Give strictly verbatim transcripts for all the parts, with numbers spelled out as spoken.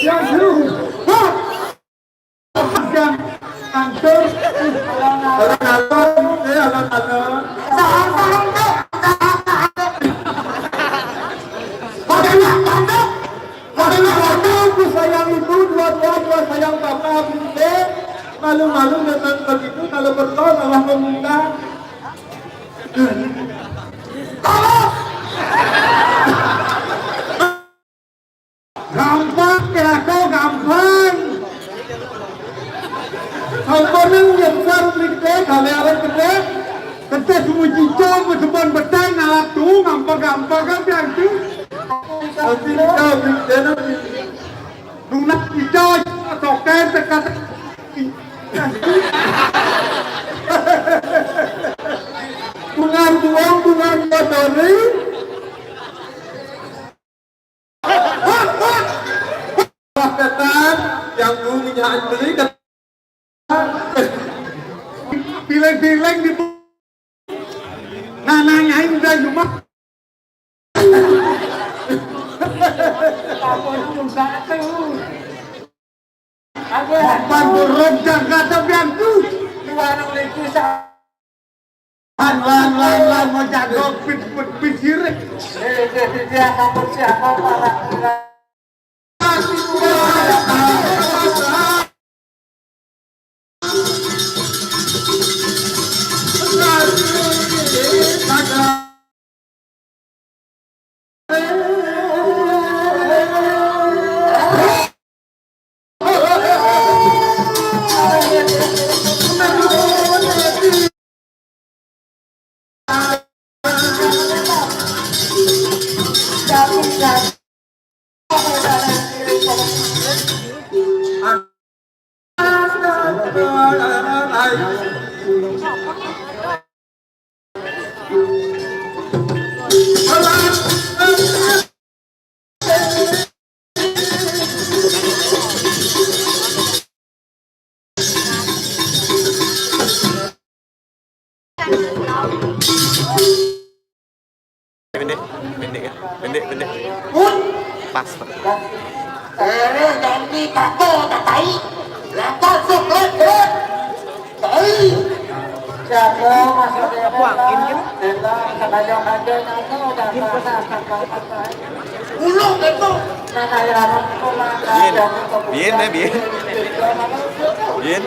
Yang dulu, ha! Yang hancur, alon-alon, eh, alon-alon. Saham-saham tu, saham-saham tu. Padahal, padahal, padahal, aku sayang ibu, dua-dua, dua sayang papa, binte. Malu-malu memang begitu, kalau berdoa malah meminta. Tolong! Gampang, kira kau gampang. Samponing nyesar mrike, kali arep gede. Gede sumuji cong, seban betang, ngalap tu, gampang-gampang kan, yang tu. Nanti kau mrike, nanti. Nunas ijo, token, tekat. Bungan tuang, bungan kotori. Wah, wah. Wah, ketan, yang bunyinya beli, ketan. Pilih-pilih di. Nah, nanyain udah cuma. Apa itu satu? Apa? Pan turun Jakarta piantu. Di warung lagi sa-, lan, lan, lan, lan, mau jago pit, pit, pit sirik. Eh, dia, dia, dia, siapa, siapa, para, para. Pendek, pendek ya, pendek, pendek. Pas, Pak. Ere, jangan ditato, tatai. Langkah, sok, lek, lek. Tai. Jago, masuk dia. Buangin, ya. Tembak, sengaja, sengaja, nyata, udah, udah, udah, udah. Ulung, itu. Nah, kayak orang itu, mah, Bien. Bien, ya, bien. Bien.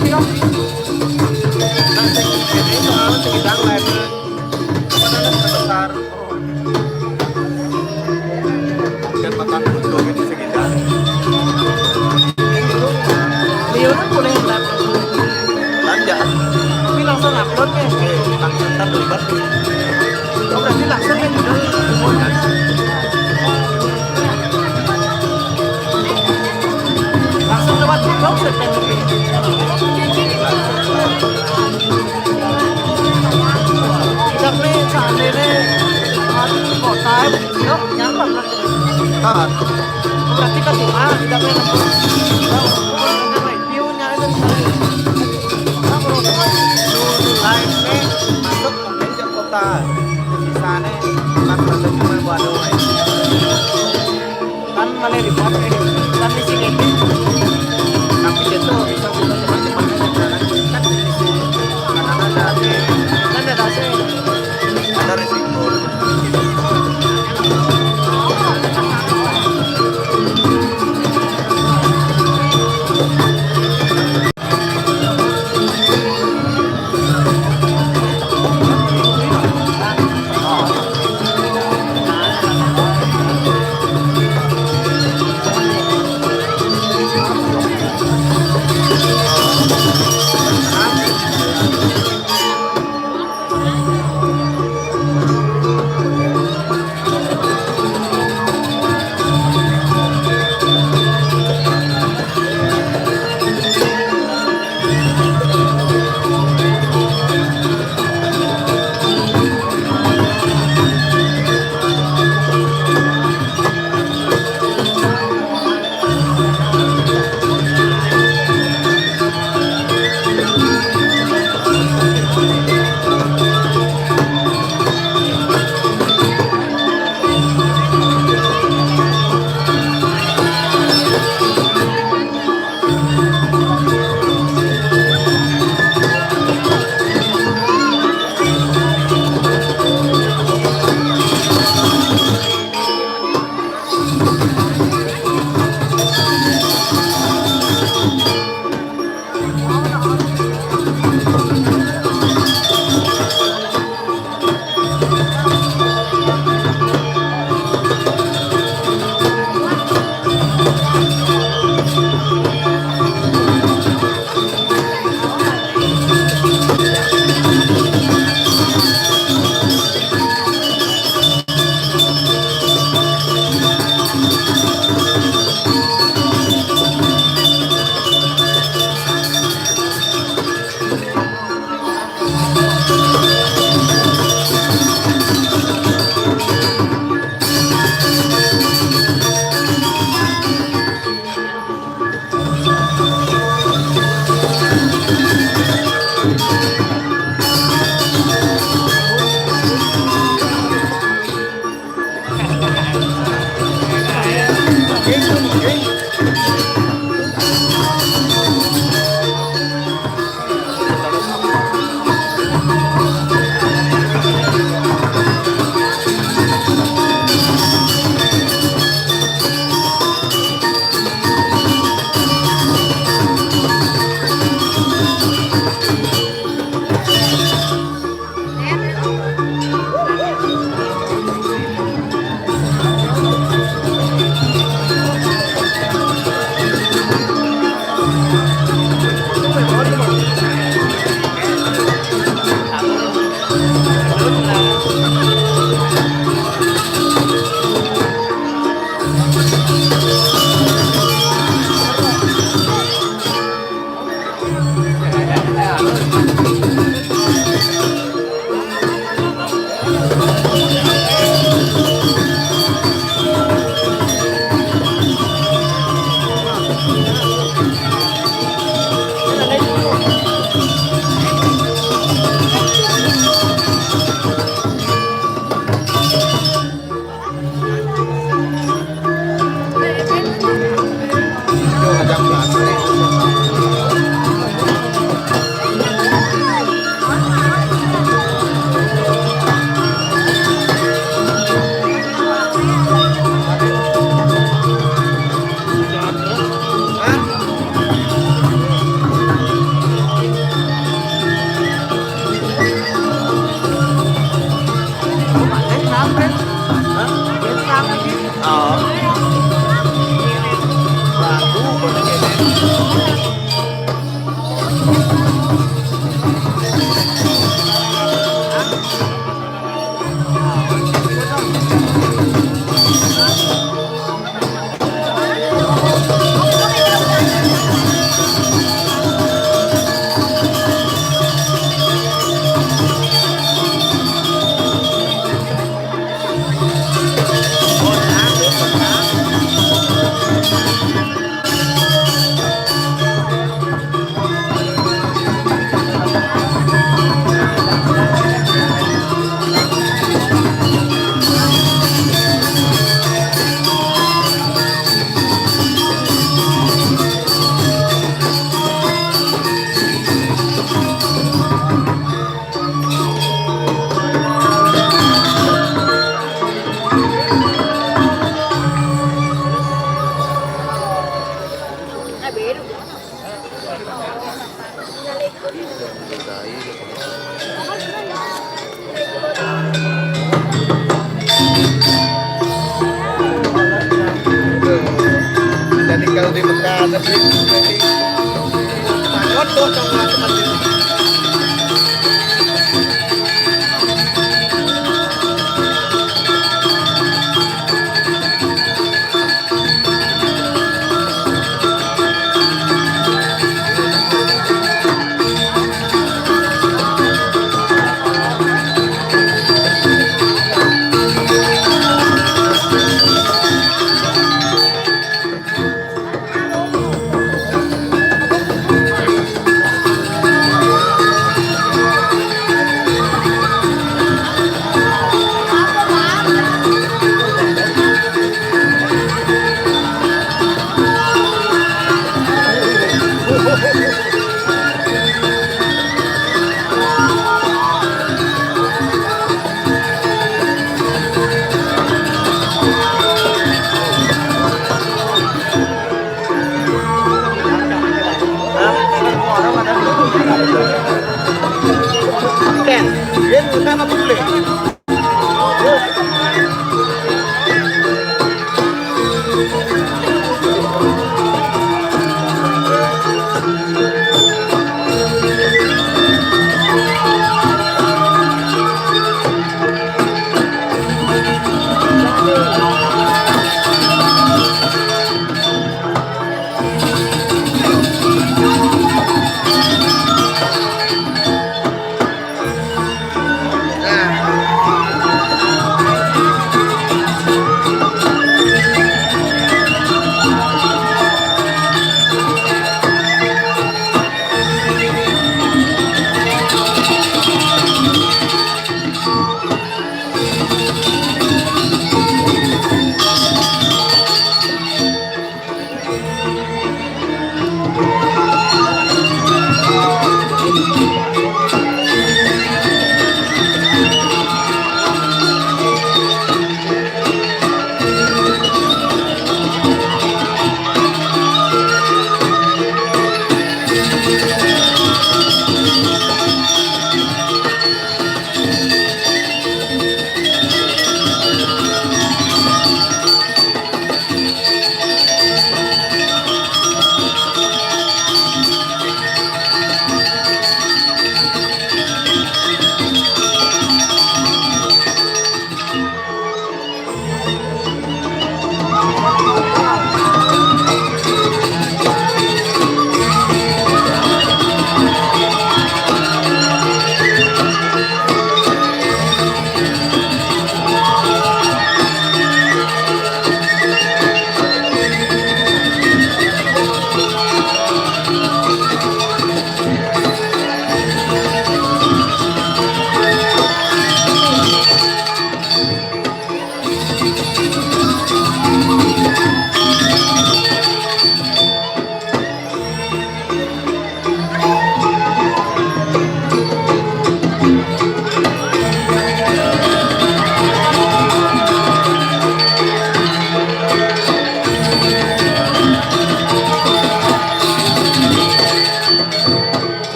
Nah, sing ini soalnya sing hidang lain. Apa namanya, besar. Dan makan untuk itu sing hidang. Beliau kan boleh live. Lanjut. Tapi langsung upload ya. Eh, langsung kan live. Oh, berarti langsung ya, judul semuanya. Langsung lewat blog, saya pengen. Tidak nih, seandainya kota, yuk, nyapa berarti. Ah, berarti kan cuma tidak nih, view-nya aja misalnya. Nah, kalau lain nih, masuk mungkin ke kota. Sisanya, pas ada cuma buat doang. Kan mana di bawah ini, kan di sini. Tapi itu bisa buka tempat-tempat yang jarang, kan di sini. Karena ada A C. Kan ada A C. Ada resiko. Jadi kalau di Mekah ada sih, jadi takut tuh sama teman-teman.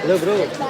Hello, bro.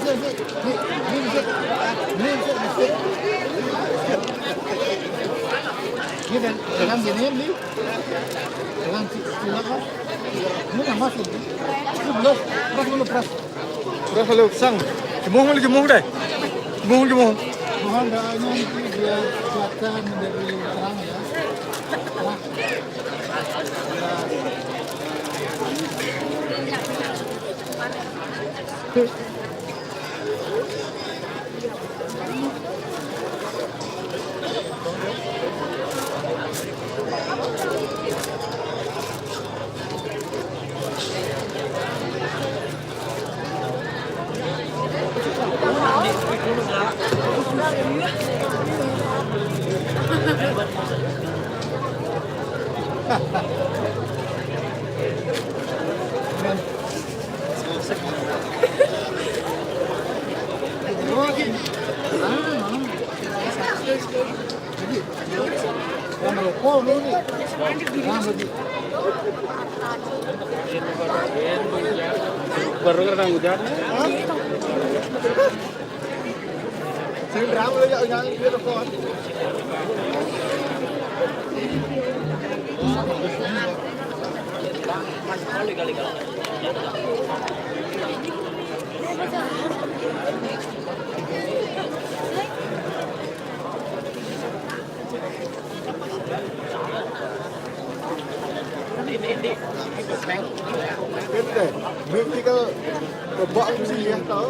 Ini, ini bisa, ini bisa, bisa. Ini dan, dan gini, ini. Dan si, si apa? Ini nggak masuk. Ini belas, belas dulu, belas. Belas dulu, sang. Jemung, jemung deh. Jemung, jemung. Mohon doanya nanti biar cuaca menjadi terang ya. Cerah. Baru kena hujan. Sing drama lagi, jangan dia telepon. Ganda. Mythical bebak mesti ya tau.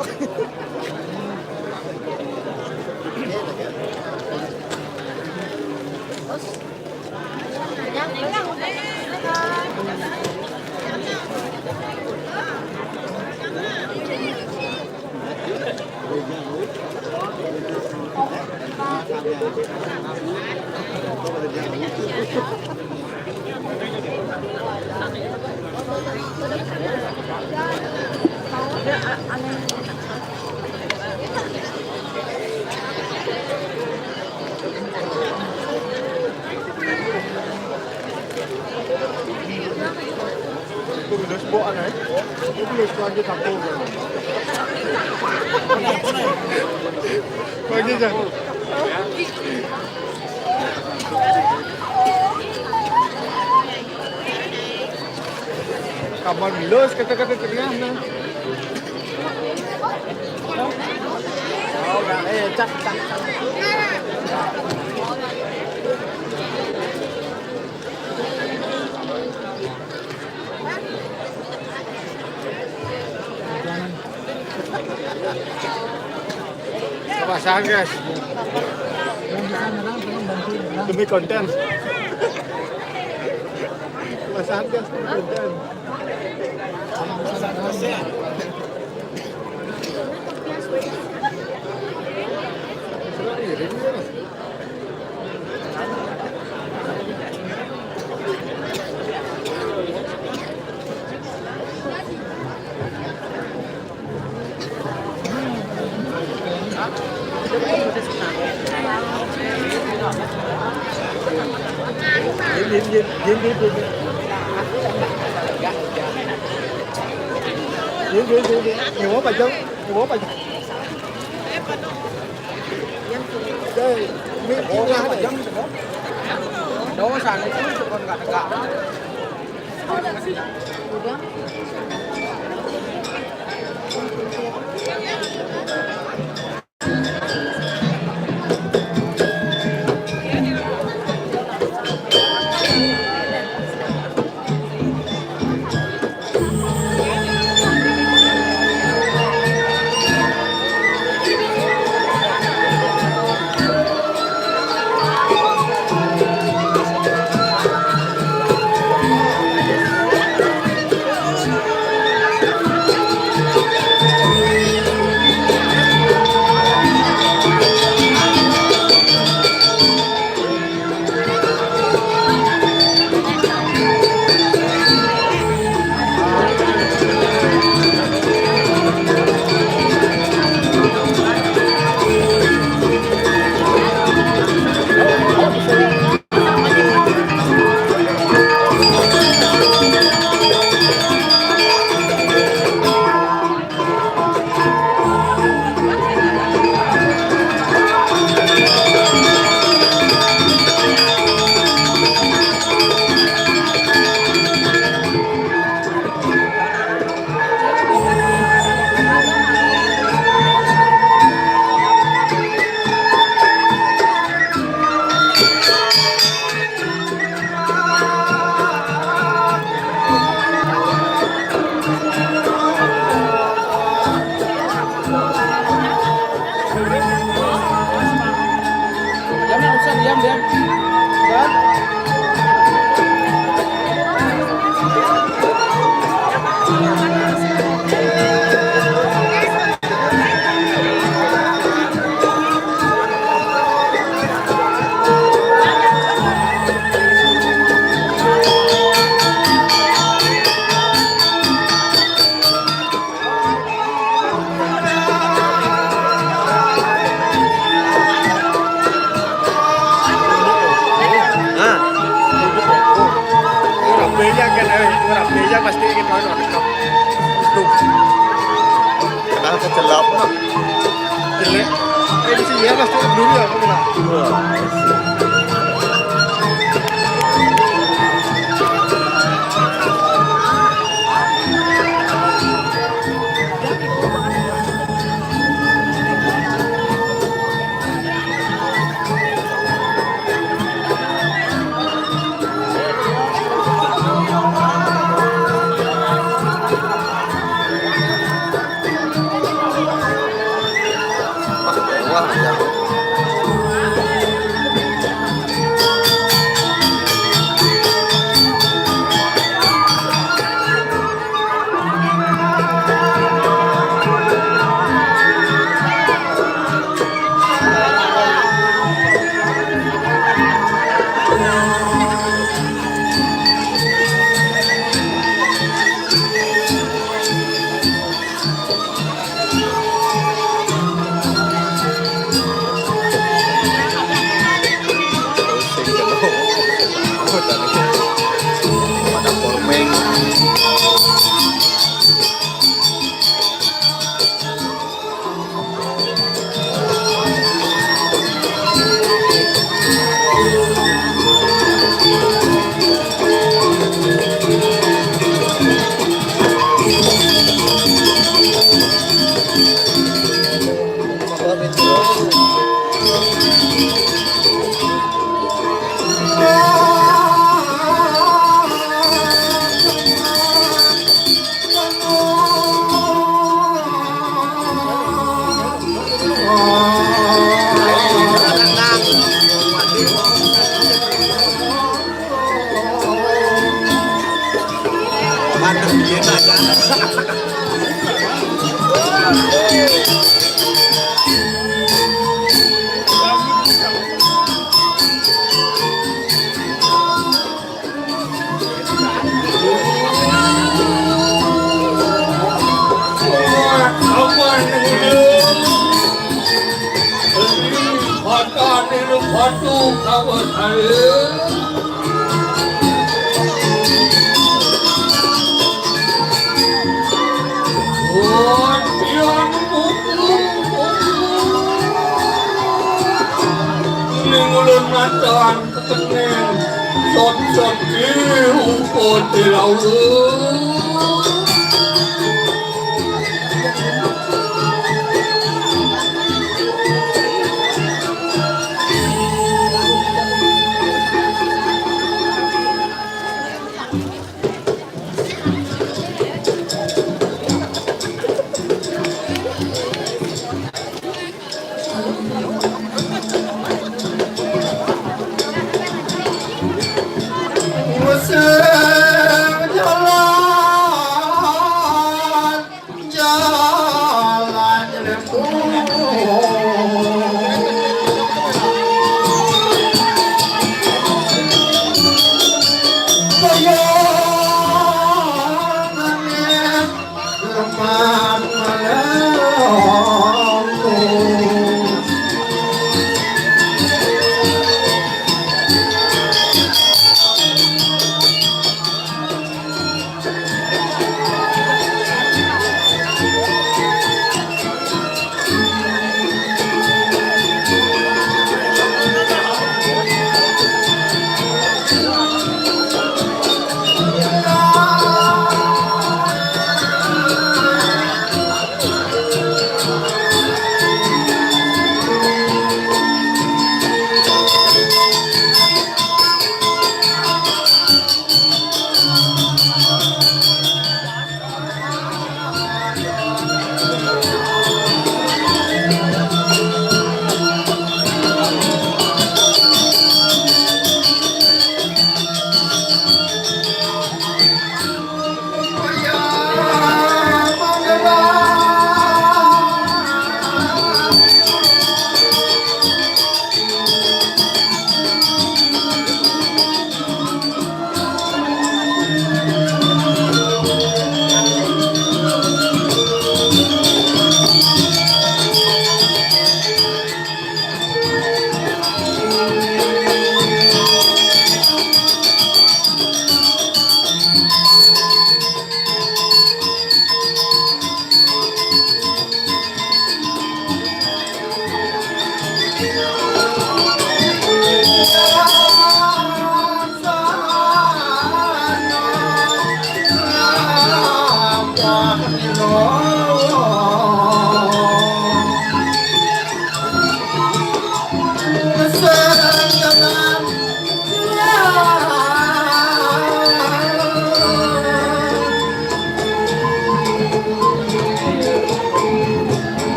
Pagi, Cak. Kapan lulus kata-kata tengah nah. Oh, eh, cak, cak, cak. Pasangan, guys. Demi konten. Pasangan, guys, demi konten. Ini apa, Jang? Ini apa, Jang? Jang, ini apa, Jang? Dosa, itu bukan nggak tegak. Kecelap. Jelek. Eh, di sini ya, Mas, dulu ya, aku bilang. Wah. Ning ulun macan ketening sot-sot diu kote laut.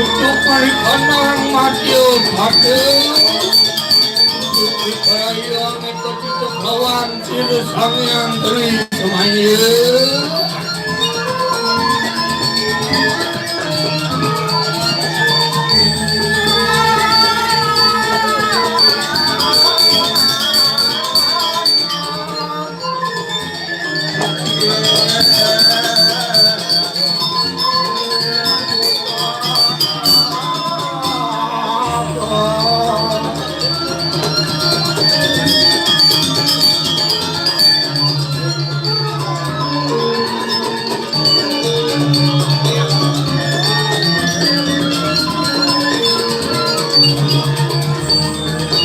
Tuk mari kanang mati pati. Tuk diperaya meta cita kawan sira samiang teri semaya.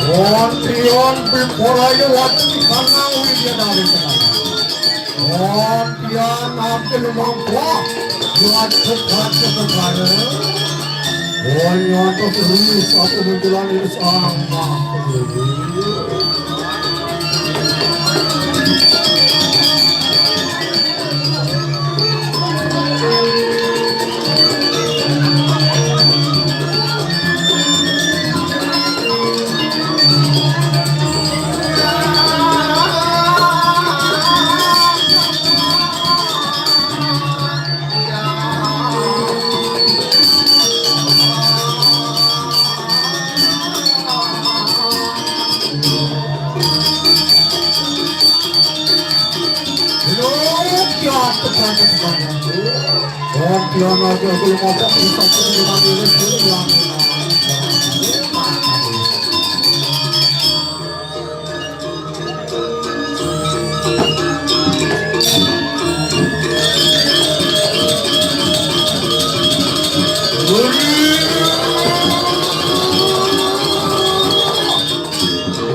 Ontian piporayo wati kanang widya dari sekali. Ontian ampil mampu. Buat sekat sekali. Onyoto terus aku menjalani sama.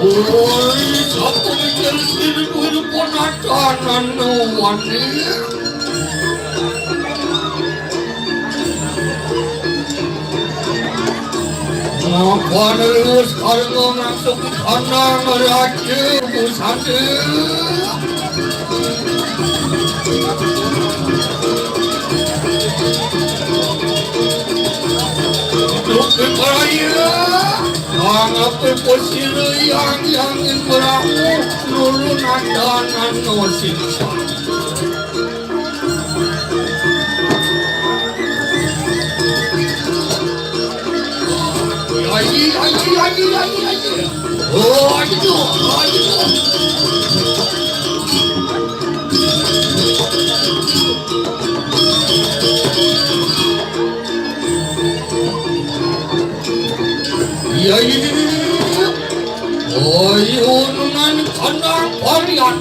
Oi, sapa mikir sini kuwi ponakanan wani. Ngapa nerus karena masuk kandang raja busana. Dupi peraya, angape posira yang yang meramu nulun andanan no siksa. Aji, aji, aji, aji, aji. Oh, aji tu, aji tu. Iya, iya, iya, iya. Oh, iya, nungan kandang parian.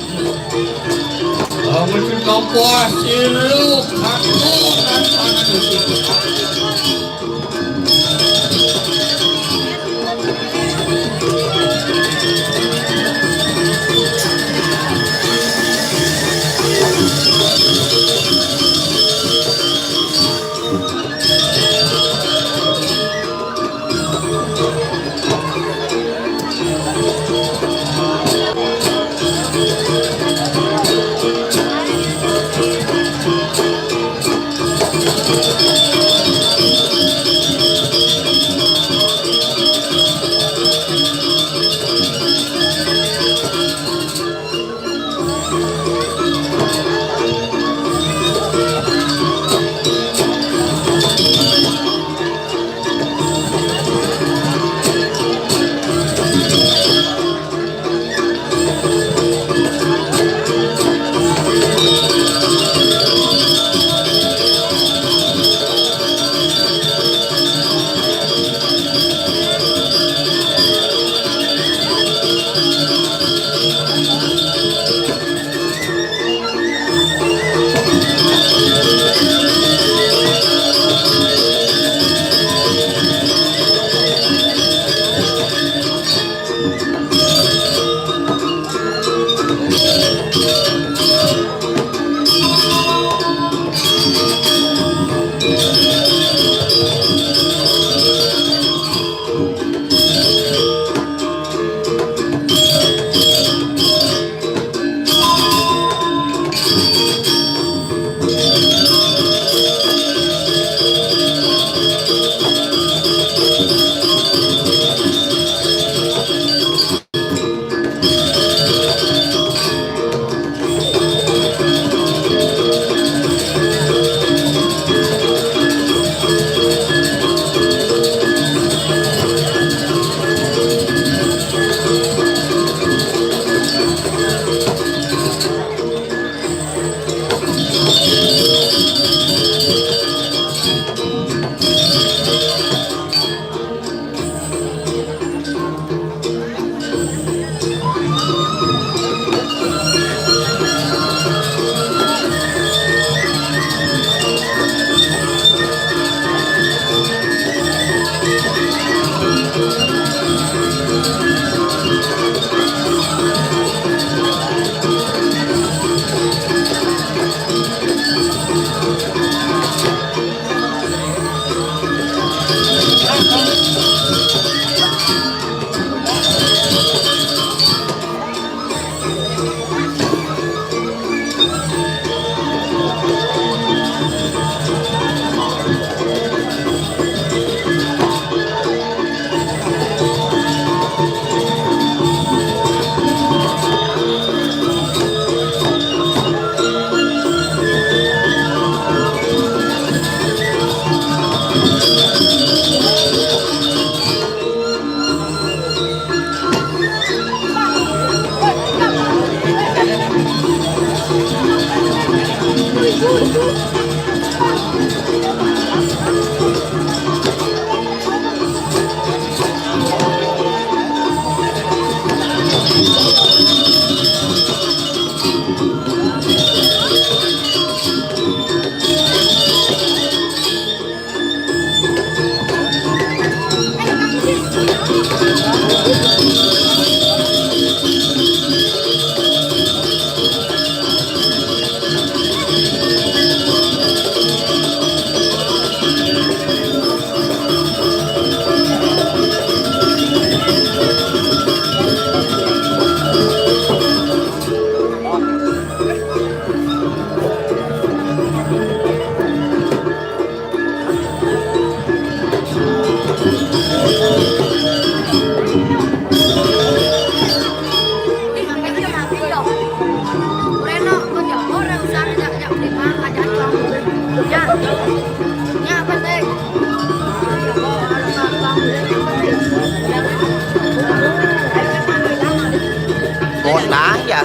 Amun kita pasir lu, kaku, dan tangan itu.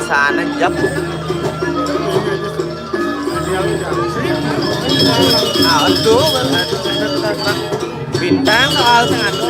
Sana jap. Ah, itu. Bintang soal sing anu.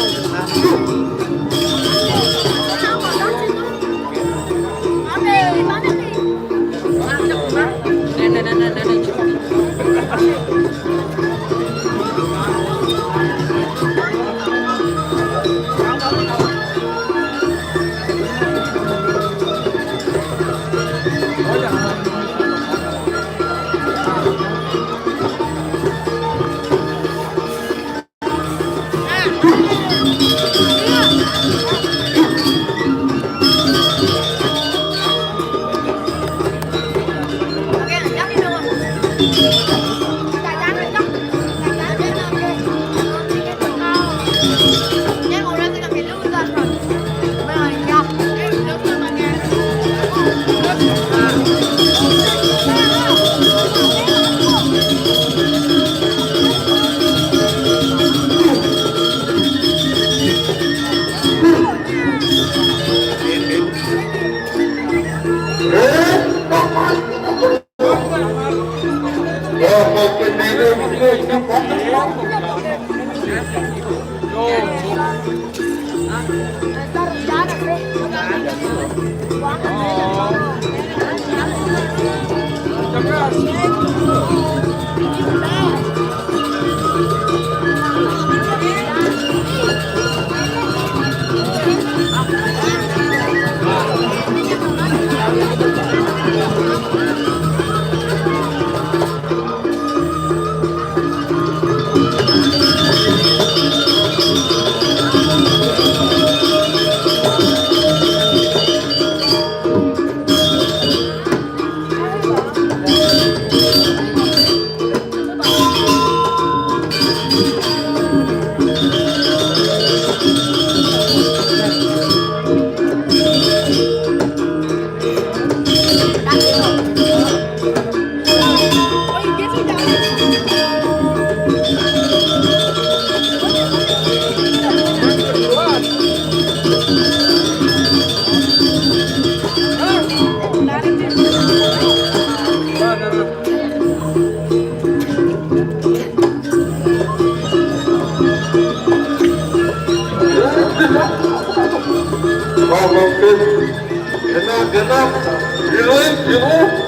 Genap, genap. Hilir, hilir.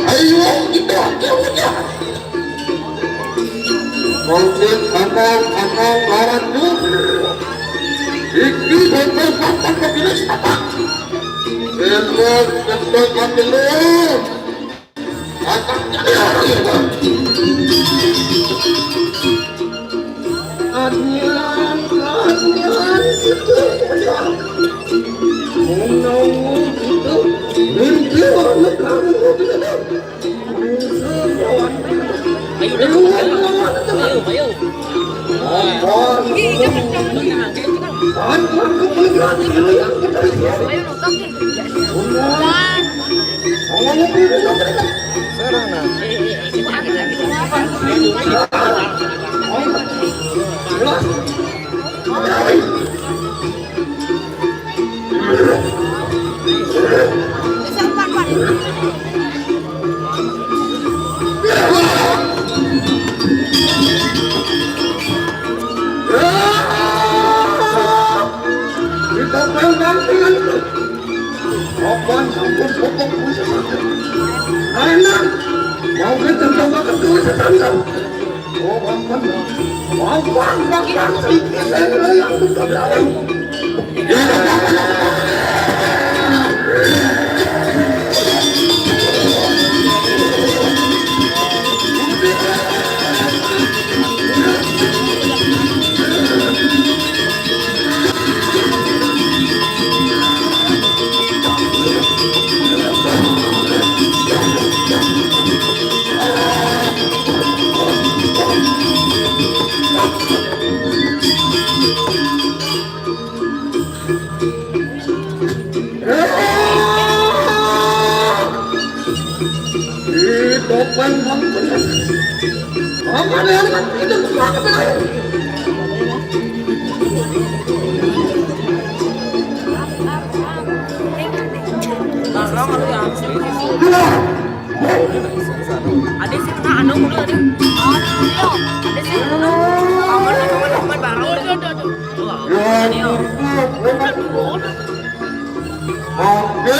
Ayo, kita, kita, kita. Mungkin anak-anak larat tu. Iki betul papan kepilis apa? Betul, betul kepilis. Anak-anak larat tu. Anian, anian, itu, itu. Menunggu itu. Mimpi orang kamu. Ayo, ayo. Ayo, ayo. Kita main-main dengan itu. Papan sampun pokok bisa saja. Anak, mau kita tambahkan tulis tetangga. Oh, papan. Papan, papan, sedikit saya yang buka dalam. Ada sih, nah, anu, dulu ada. Ada sih, anu. Kamu, kamu, kamu, barang. Aduh, aduh, aduh. Wah, ini, oh. Oke.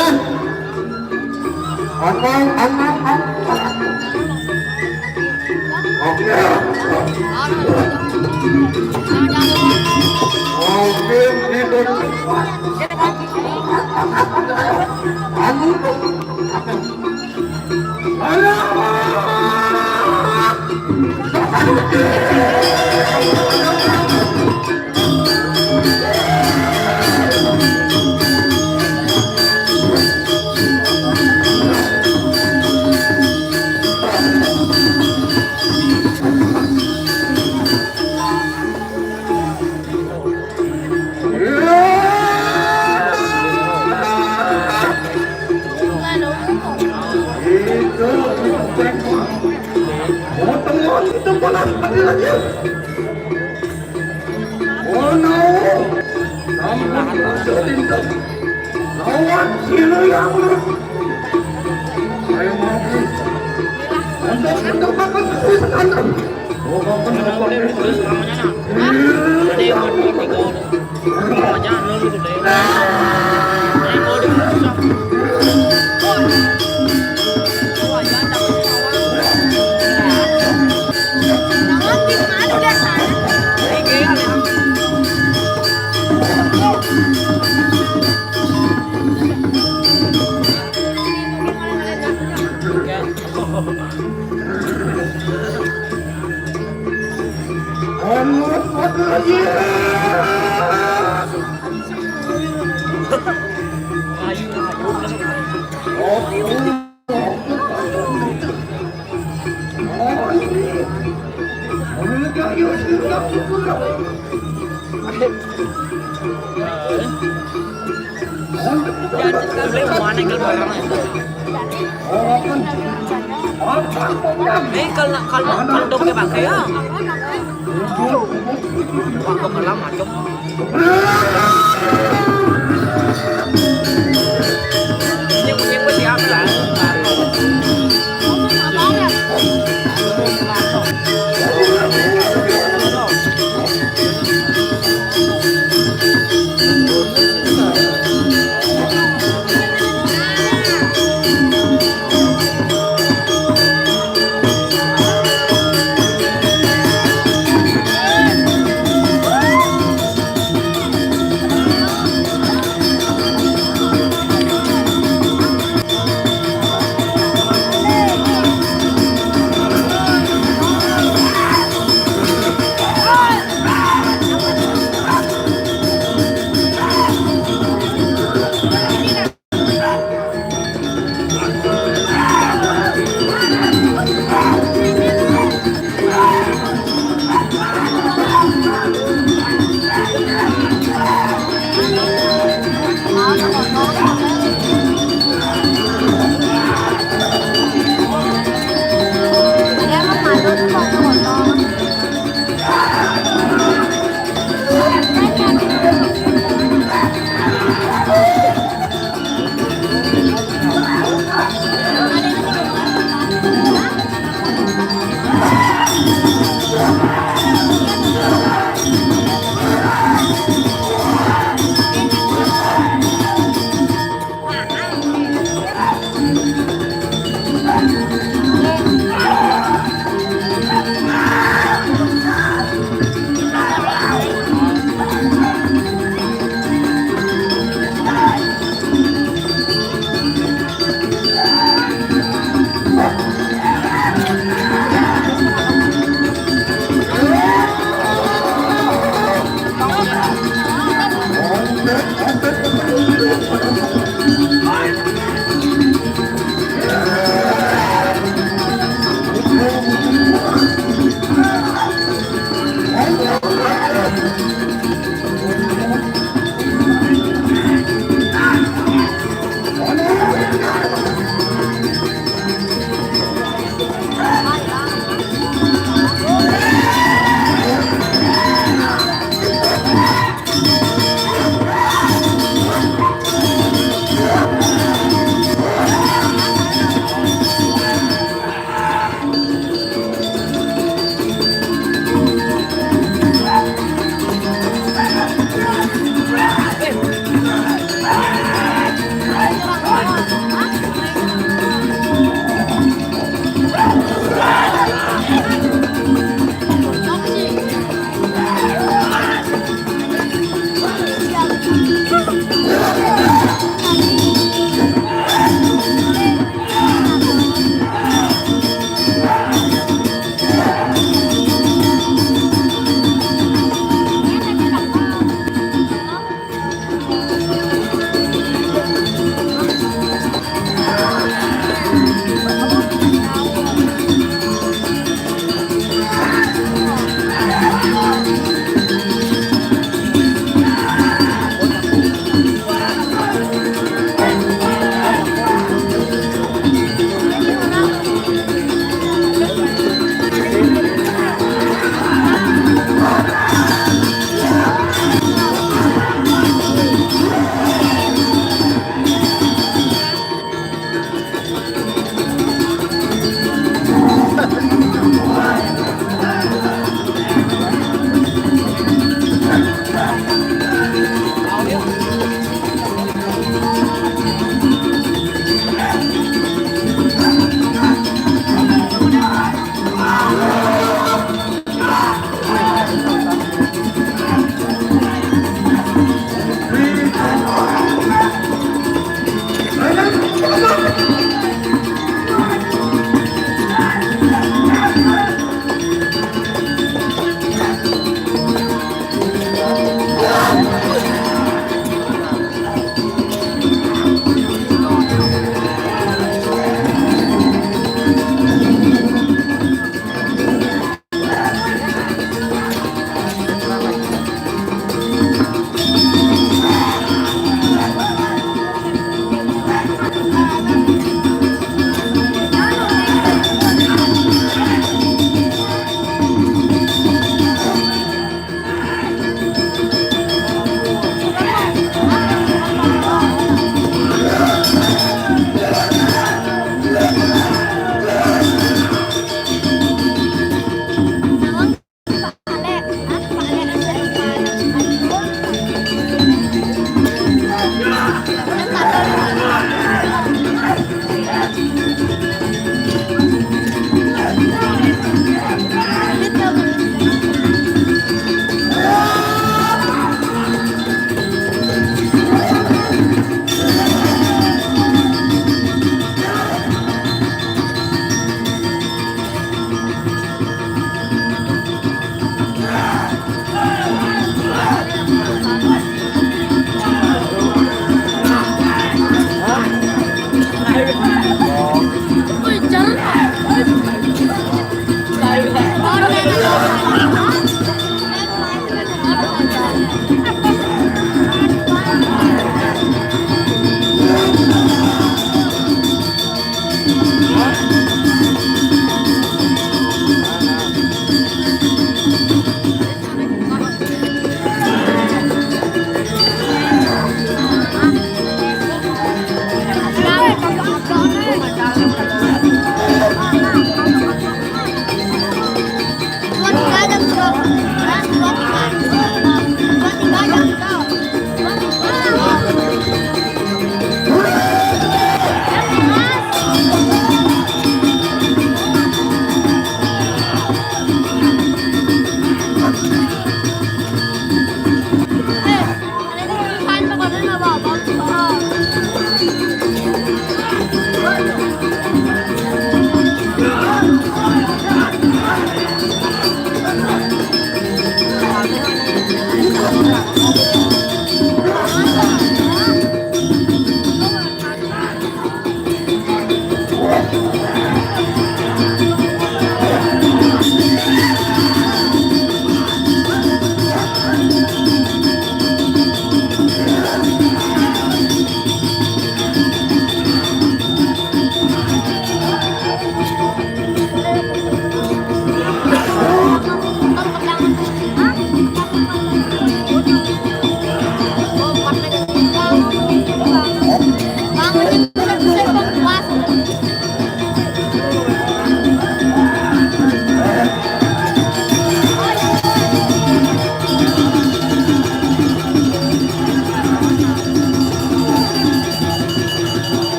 Anang, anang, anang. Oke. Oke, ini. Anu. Alah. Oh no! Lawan sila yang. Ayo maju. Untuk, untuk makan terus, anak. Oh, makan apa? Terus namanya, nah. Ada yang mau tiga orang. Wajah lu gitu deh. Ayo, mau dibuka. Wajah takut sama. Nah, di mana udah sana? Ini kayak ada. Eh, kalau, kalau, kalau dok ya pakai ya. Pakai malam macam. Ini punya gue siapa lah?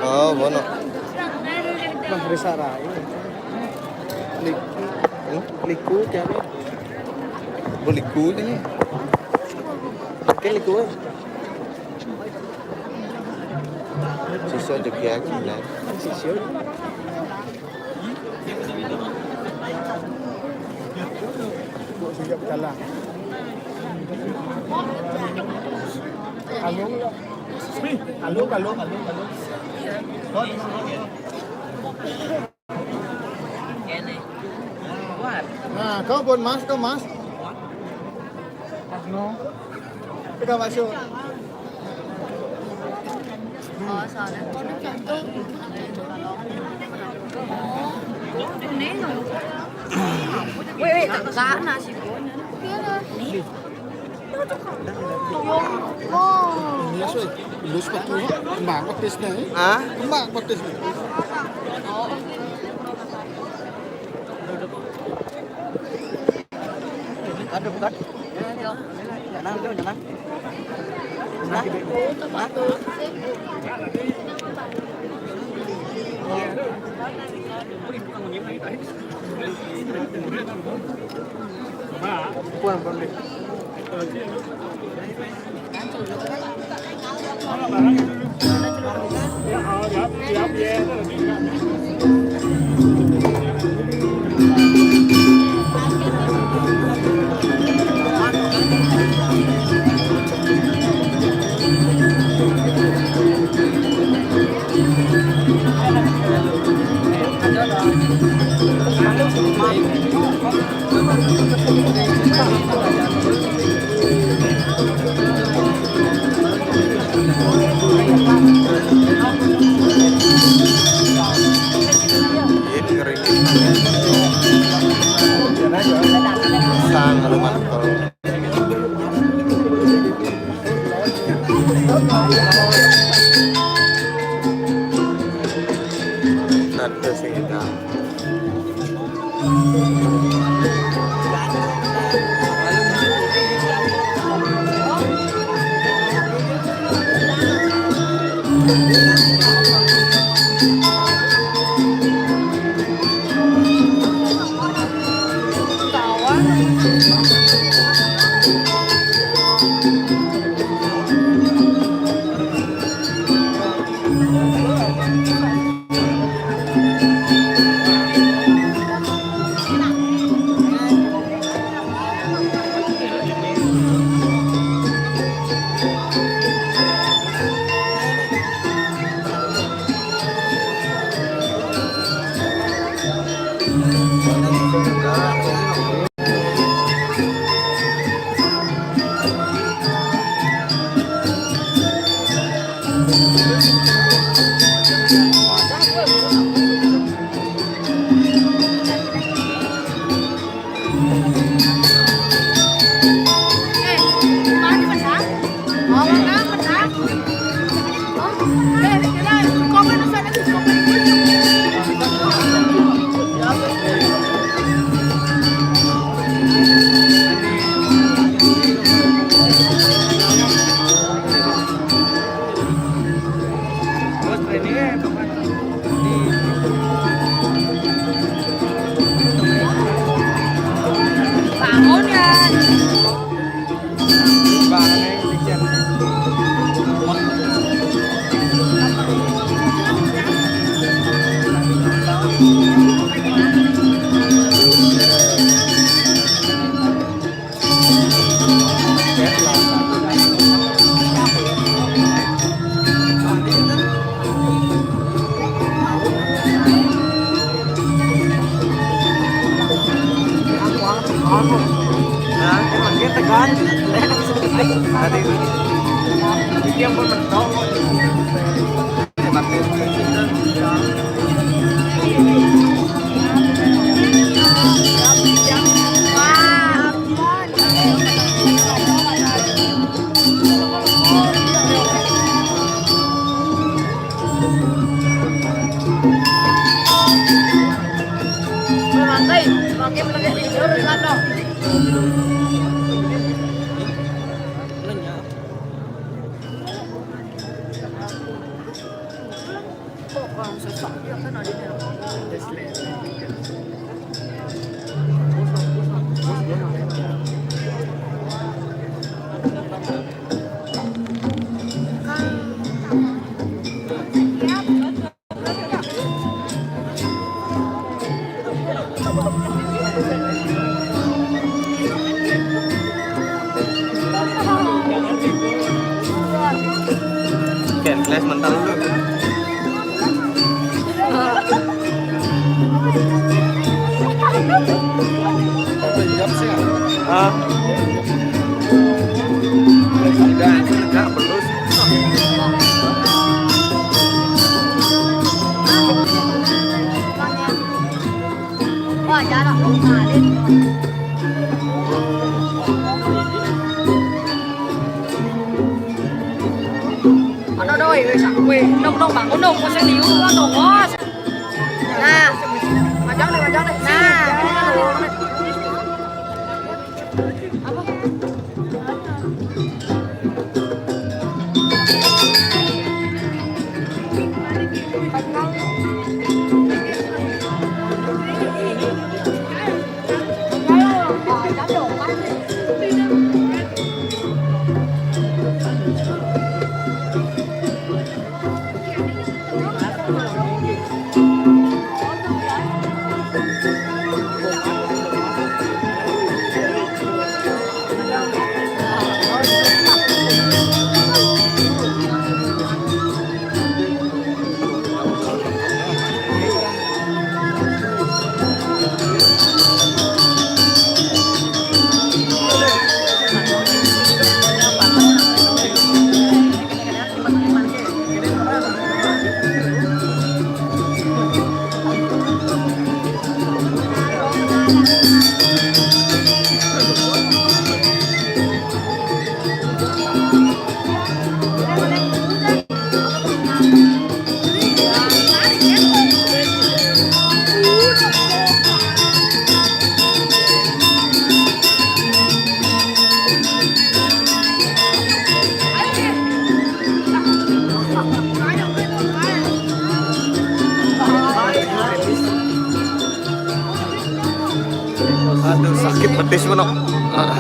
Oh, bono. Nah, Risa Rai. Liku. Hmm? Liku, siapa? Beliku ini. Oke, liku. Siswa juga, kan? Siswa. Siap jalan. Halo. Halo, halo, halo, halo. Nah, kau buat mas, kau mas. No. Pegang masuk. Wait, wait, tak, tak nak sih. Ini ya, soy. Lu sepatu, kembang petisnya, eh? Hah? Kembang petisnya. Ada bukan? Jangan, jangan. Nah. Nah. Pulang, pulang deh. Sang, aduh, mantap. Ada sih, Kak. Bangun ya. Ken, kelas mental dulu. Apa jam sih? Ah. Udah, enggak, belum. Wah, jarak. Nah, dia. Ano doi, weh, sa-, weh, dong, dong, bangun dong, kau sendiri, dong, bos. Nah, majang deh, majang deh. Nah. Apa? Aduh, sakit betis, Manok. Ah.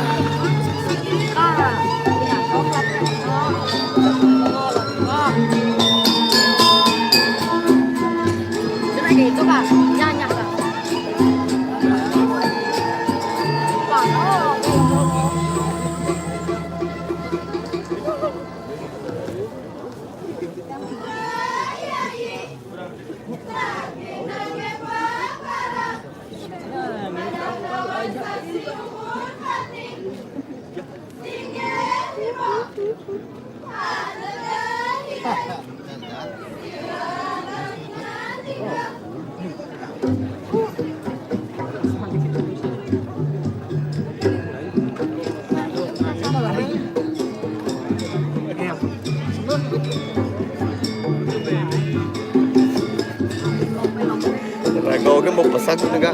Rago ke mau pesan juga.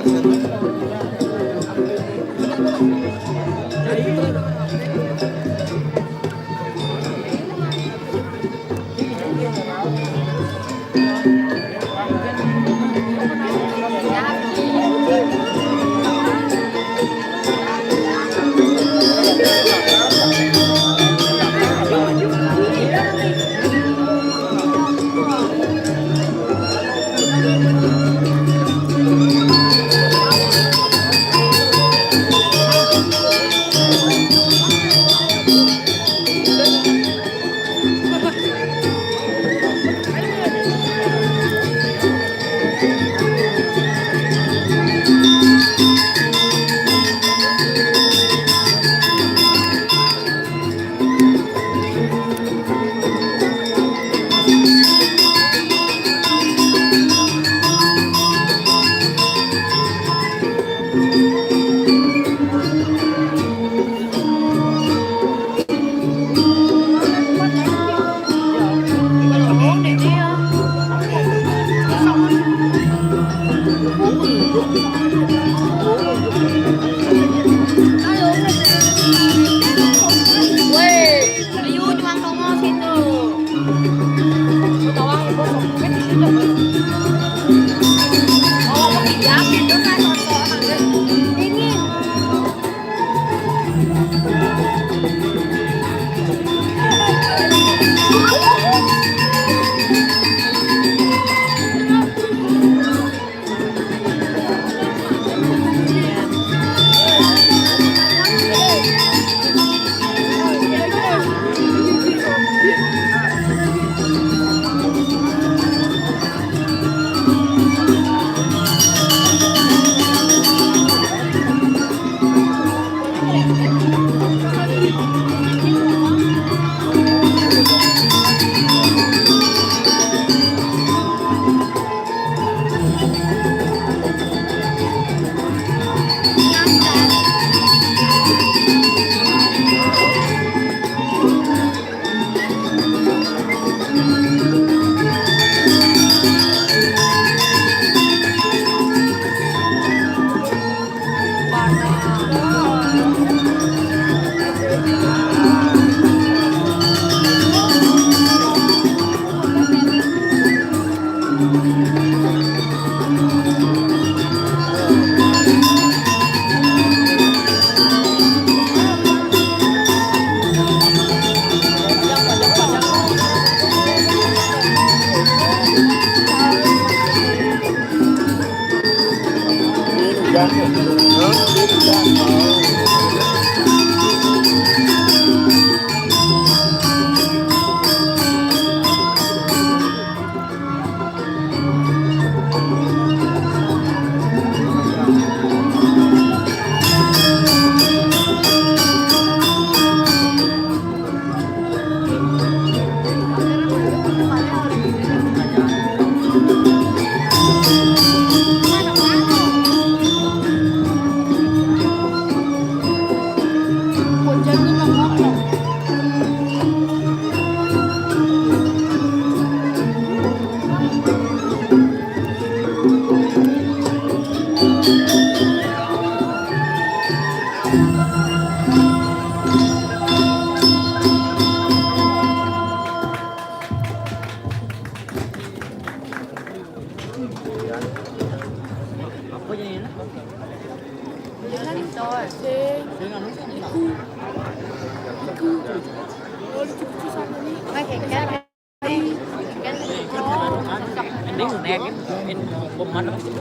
Ini unek, ini pemat apa sih?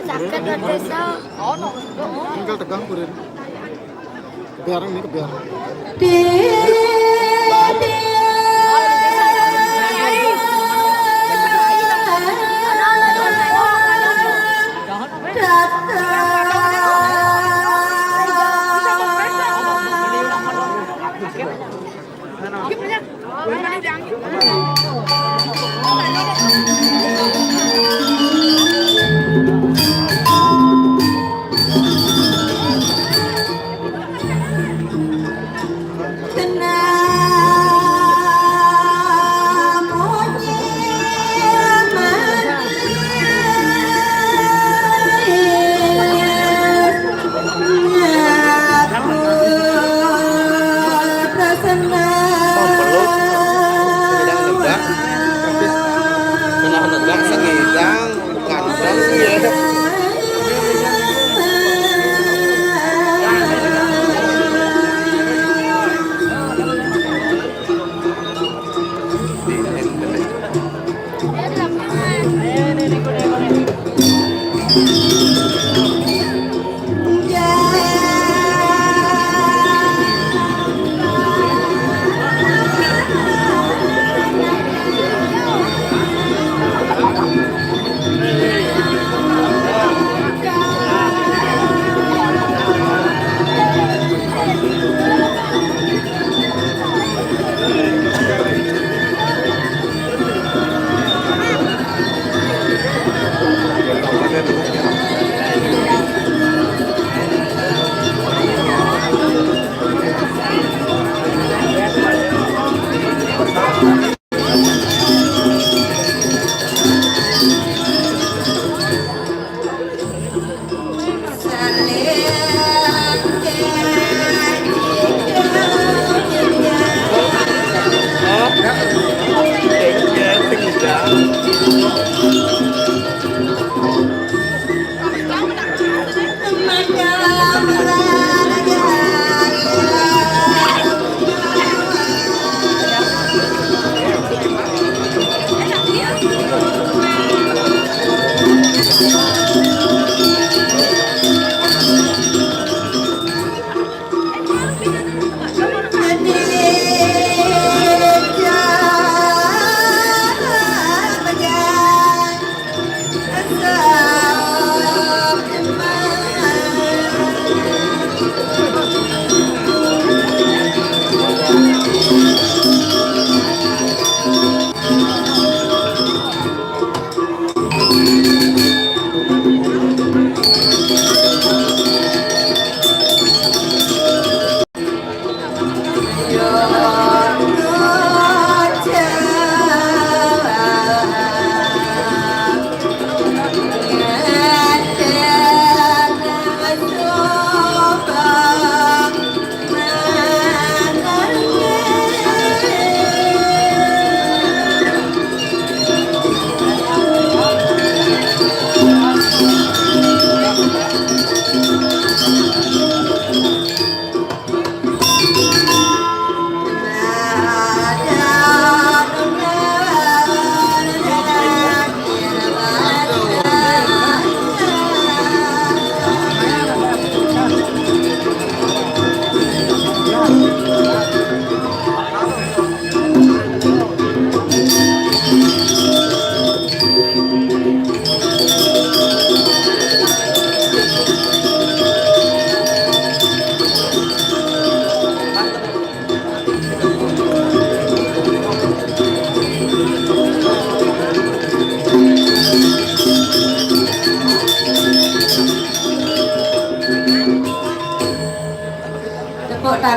Sakit ada sa. Tinggal tegang kurin. Kebiarang ini kebiarang.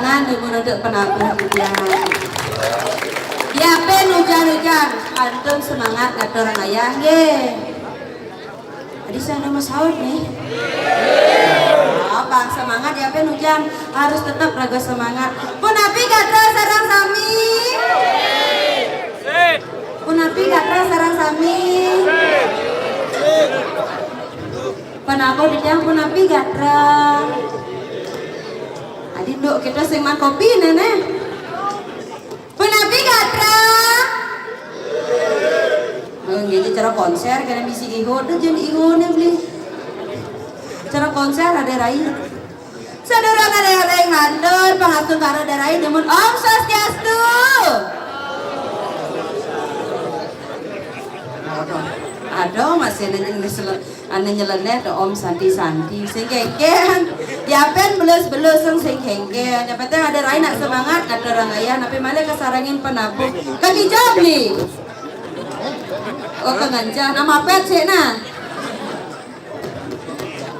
Kan ibu nuntut penabur ujian. Yapin ujian-ujian, antum semangat ngatur ayah nggih. Tadi saya nama saud nih. Oh, bang semangat yapin ujian harus tetap raga semangat. Punapi gatra sareng sami? Punapi gatra sareng sami? Panabuh titiang punapi gatra? Adi nduk kita sing maan kopi nene. Punapi gatra? Oh, nggih, cara konser kena bisi ihu, tuh jeung ihu nih beli. Cara konser ada rai. Sadurung ada rai ngantur, pangastungkara ada rai demun Om Swastiastu. Aduh, masih ada yang nyesel. Anu nyeleneh to Om Santi-Santi, sing kéngkén. Yapin belus-belus sing kéngkén. Yang penting ada rai nak semangat, kata orang ayah, napi malih kasarengin penabuh. Kaki jabli. Oh, kangancah. Nama pet sih nah.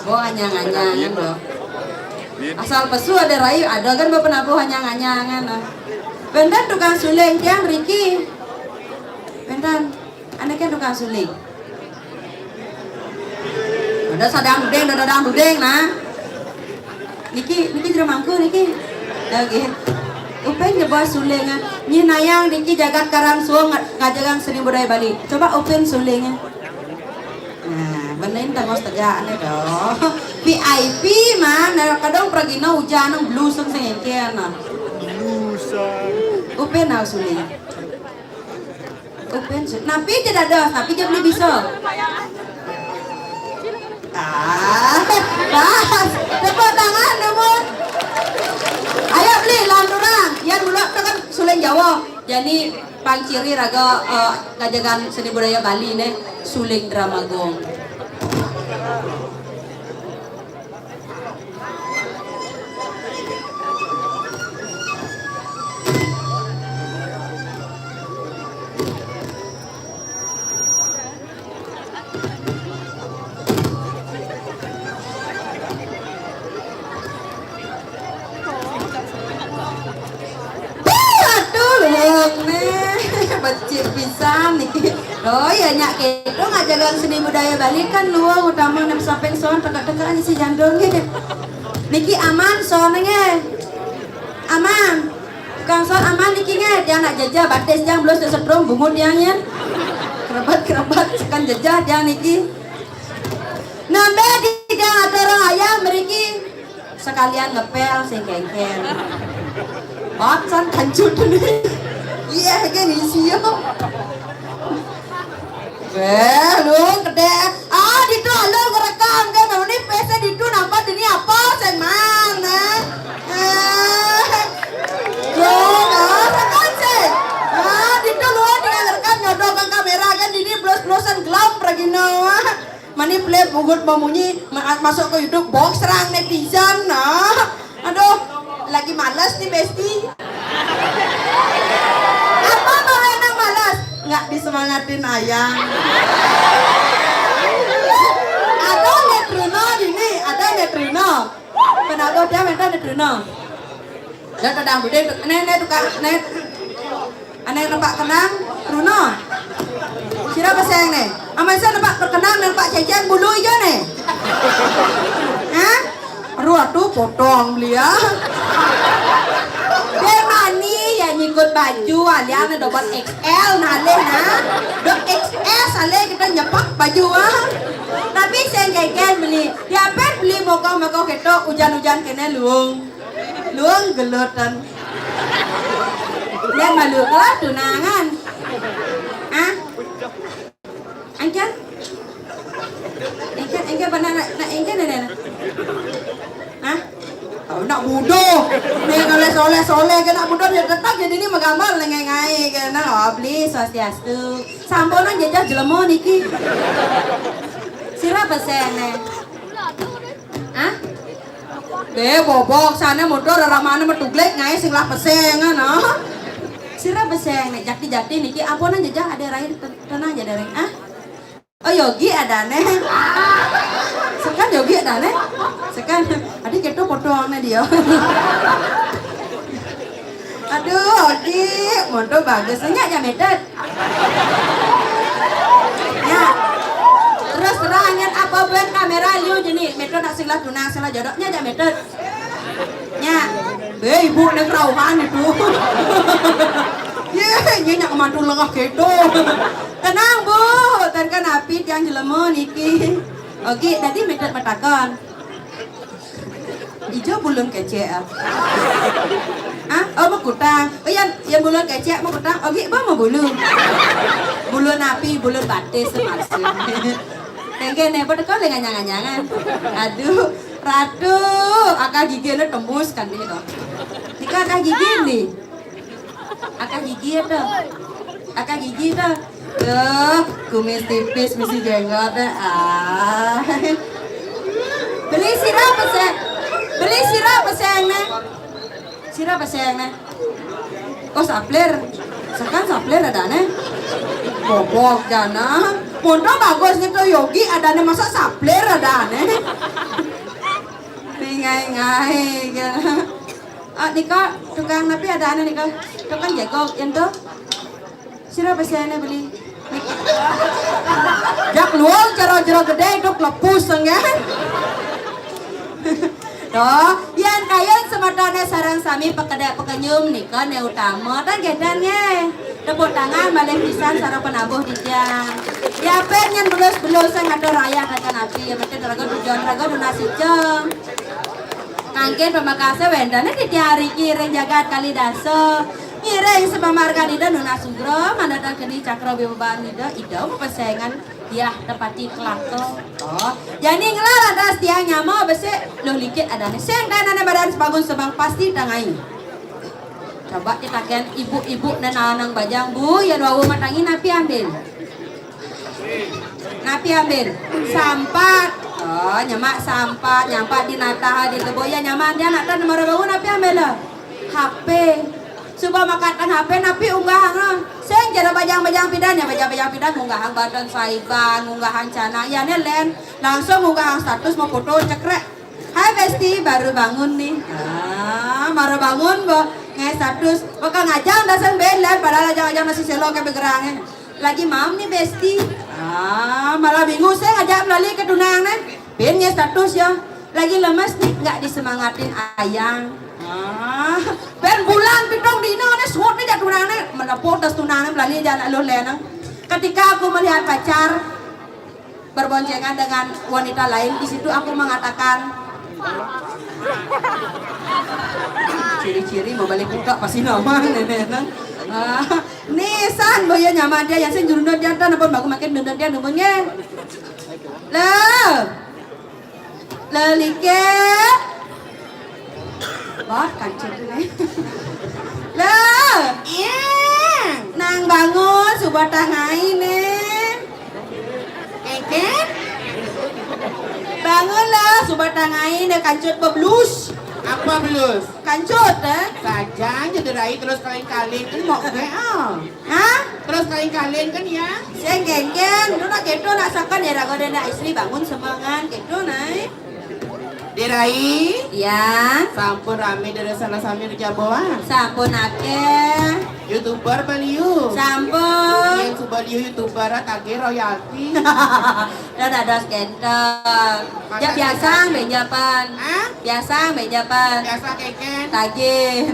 Oh, anyang-anyangan loh. Asal pesu ada rai, ada kan bapenabuh anyang-anyangan. Nah. Benten tukang suling tiang Riki. Benten, anak kan tukang suling. Ada sadang duding, ada dadang duding nah. Niki, niki jero mangku niki. Lagi. Upin nyebut sulingan. Nyi nayang niki jagat Karang Suwung nga-, ngajagang seni budaya Bali. Coba Upin sulingan. Nah, benerin tangos tegak nih dong. V I P mah, nah, kadang pergi no hujan nang bluseng sengengkian nah. Bluseng. Upin nah suling. Upin su-, napi ja dados, napi ja beli bisa. Ah, pas. Tepuk tangan, Nubun. Ayo beli, lanturang. Yan mula kan suling Jawa. Jadi pangciri raga, eh, ngajagan seni budaya Bali nih, suling drama gong. Aduh, luwung nih, becik pisan nih. Oh ya, nyak keto ngajagan seni budaya Bali kan luwung utama nem samping sound teka-teka isi jantung nih. Niki aman sound nih. Aman. Kang sound aman niki nih, dia nak jajah batis yang belum setrum bungut yang ya. Kerebat-kerebat sekan jajah dia niki. Nambah tiga atur ayam meriki. Sekalian ngepel sing kengken. Macan kancut nih. Iya, gini sih yo. Eh, lu gede. Ah, ditu lu ngerekam kan, ini P C ditu nambah ini apa sing mana? Eh, lu ngerekam sih. Ah, ditu lu tinggal ngerekam nyodok ke kamera kan ini plus-plusan gelap pergi no. Mani play bugut memunyi ma-, masuk ke YouTube, box serang netizen. Nah, aduh, lagi males nih Besti. Apa mau enak males? Nggak disemangatin ayang. Ada netrino ini, ada netrino. Kenapa dia minta netrino? Dah tadang budé, né, né tukang, né. Ané nepak kenang, Bruno. Sira peséng né. Amai sa nepak kenang, nepak cécéng bulu ijo né. Hah? Aduh, atuh potong beli ya. Dia mani ya nyikut baju, alian dobot X L nalih nah. Dok X S alih kita nyepak baju ah. Tapi sing kéngkén beli, ya pet beli mokoh-mokoh kéto ujan-ujan kéné luung. Luang gelotan. Lén malu kelah tunangan. Ah? Engken? Engken, engken benar nak, nak engken ada nak? Ah? Oh, nak bodoh. Nih kalau soleh-soleh ke nak bodoh ya tetap jadi ini menggambar lengai-ngai ke nah. Oh, beli swastiastu. Samponan jajah jelema niki. Sira peséné. Ah? Deh, bobok sana motor ramana metuglek ngai sing lah peséngan, ah. Sira peséng né, jakti-jakti niki ampunan jajah ada rai ten-, tenang aja deh, ah. Oh, Yogi ada né. Sekan Yogi ada né. Sekan, adi kéto potongné dia. Monto bagus nya, nya metet. Nya. Terus terang, ngan apa ban kamera liu jani, metet nak sing lah tunang, sing lah jodoh, nya, nya metet. Nya. Be, ibu ne kerauhan itu. Ye, nya, nya kemantul lengah gitu. Tenang, Bu. Tan kan api tiang jelema niki. Oke, tadi metet matakon. Ijo bulun kecek, ah. Ah, oh, makutang. Oh, yan, yan bulun kecek, makutang. Ogi, ba mabulun. Bulun api, bulun batis, maksud. Tengke ne, pada kau le nganyang-nganyangan. Aduh, Ratu, akah gigi ne tembus kan dia tu. Nika akah gigi ni. Akah gigi ada. Akah gigi ada. Tuh, kumis tipis, misi jenggot deh. Ah. Beli sira peseng. Beli sira peseng ne. Sira peseng ne. Oh, sapler. Sekan sapler ada ne. Bobok jana. Monto bagus gitu, Yogi ada ne, masa sapler ada ne. Ningai-ngai gitu. Ah, nika tukang napi ada ne nika. Tukang jegog, yan tu. Sira peseng ne beli. Jak luang cara jero gede itu lepus enggak? Toh, yan kayun semetone sareng sami pakedek pakenyum nika ne utama. Tan gedan nggih. Tepuk tangan malih pisan sareng penabuh titiang. Yapin nyen belus-belus sing atur rayah tekan ati, ya mesti raga tujuan raga nunas iceng. Mangkin pamakase wénten titiang riki ring jagat Kalidasa. Ngiring sapamargan Ida nunas sugra, mandatang keni cakra wibawan Ida, Ida mapesengan diah tepati kelaka. Oh, jani ngelah lantas tiang nyama besik, luh likit adané. Sing tanane badan sebagun semang pasti tangai. Coba ditaken ibu-ibu nang naanang bajang, Bu, ya dua umat tangi napi ambil? Napi ambil? Sampat. Oh, nyemak sampat, nyampat di natah di lebo ya nyaman dia nak tan mara bau napi ambil lah. H P. Suba makatan H P napi unggahang lah. Sing jero bajang-bajang pidan ya, bajang-bajang pidan unggahang badan saiban, unggahang canang. Ya ne len langsung unggahang status mau foto cekrek. Hai Besti, baru bangun nih. Ah, baru bangun bo. Ngai status. Bakal ngajang dasar belen padahal ajang-ajang masih selo ke begerang eh. Lagi mam nih Besti. Ah, malah bingung saya ngajak melali ke tunang nih. Pin ngai status ya. Lagi lemes nih, nggak disemangatin ayang. Ah, ben bulan pitung dina nih suut nih jak tunang nih. Menepo tas tunang nih melali aja anak lu lenang. Ketika aku melihat pacar berboncengan dengan wanita lain, di situ aku mengatakan, ciri-ciri mau balik buka pasti nama nenek nang. Ah, nisan boya nyaman dia yang sing jurundun dia tan apa bagus makin dundun dia numun nge. Lah. Lah liket. Wah, kancil tu nih. Lah. Iya. Nang bangun suba tangai nih. Keket? Bangunlah, suba tangai ne kancut beblus. Apa belus? Kancut, eh? Saja aja derai terus kaling-kaling kan mau ke ah. Hah? Terus kaling-kaling kan ya? Sing gengen, tu nak keto nak sakan ya raga dan istri bangun semangat keto nai. Dirai. Ya. Sampun rame dari sana sami di Jaboan. Sampun akeh. YouTuber beliau. Sampun. Yang suba liu YouTuber tagih royalti. Dah dados genteng. Ya biasa bejapan. Hah? Biasa bejapan. Biasa keken. Tagih.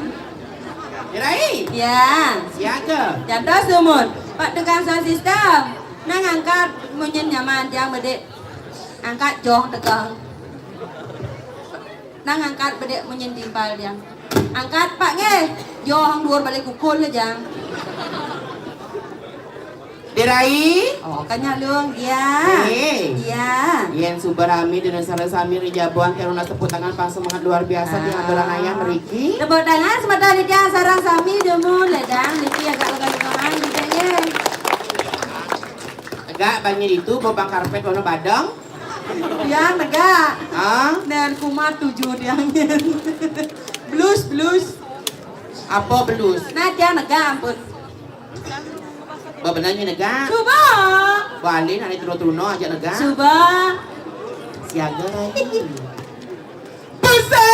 Dirai. Ya. Siaga. Jantos sumun. Pak tukang sound system. Nang angkat munyin nyaman tiang bedik. Angkat jong tegang. Nang angkat bedek munyin timpal dia. Angkat, Pak, nggih. Yo hang duur balik kukul aja. Dirai. Oh, kanyalung dia. Eh. Iya. Yen suba rami dengan sareng sami ri Jaboan karo nas tepuk tangan pang semangat luar biasa di Ah. Andoran Ayah mriki. Tepuk tangan semeton iki sareng sami demu ledang niki agak ugal-ugalan gitu ya. Tegak banyak itu bobang karpet warna badeng. Tiang negak. Ah? Nen kumat tujuh tiang nyen. Blus, blus. Apa belus? Nah, tiang negak ampun. Bebenarnya negak. Suba. Balik anak terus tuno aja negak. Suba. Siaga lagi. Pusing.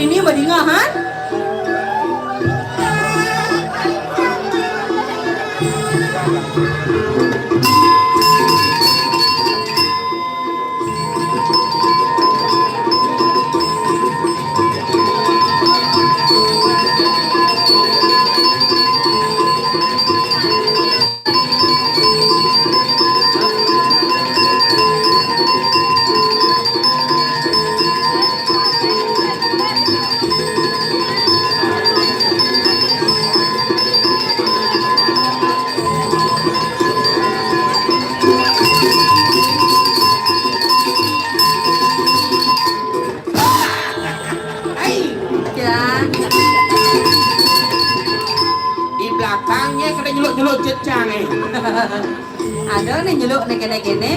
Ini madingahan. Hai. Ya. Di belakangnya kada nyeluk-nyeluk jejang, eh. Ada nih nyeluk nih kene-kene.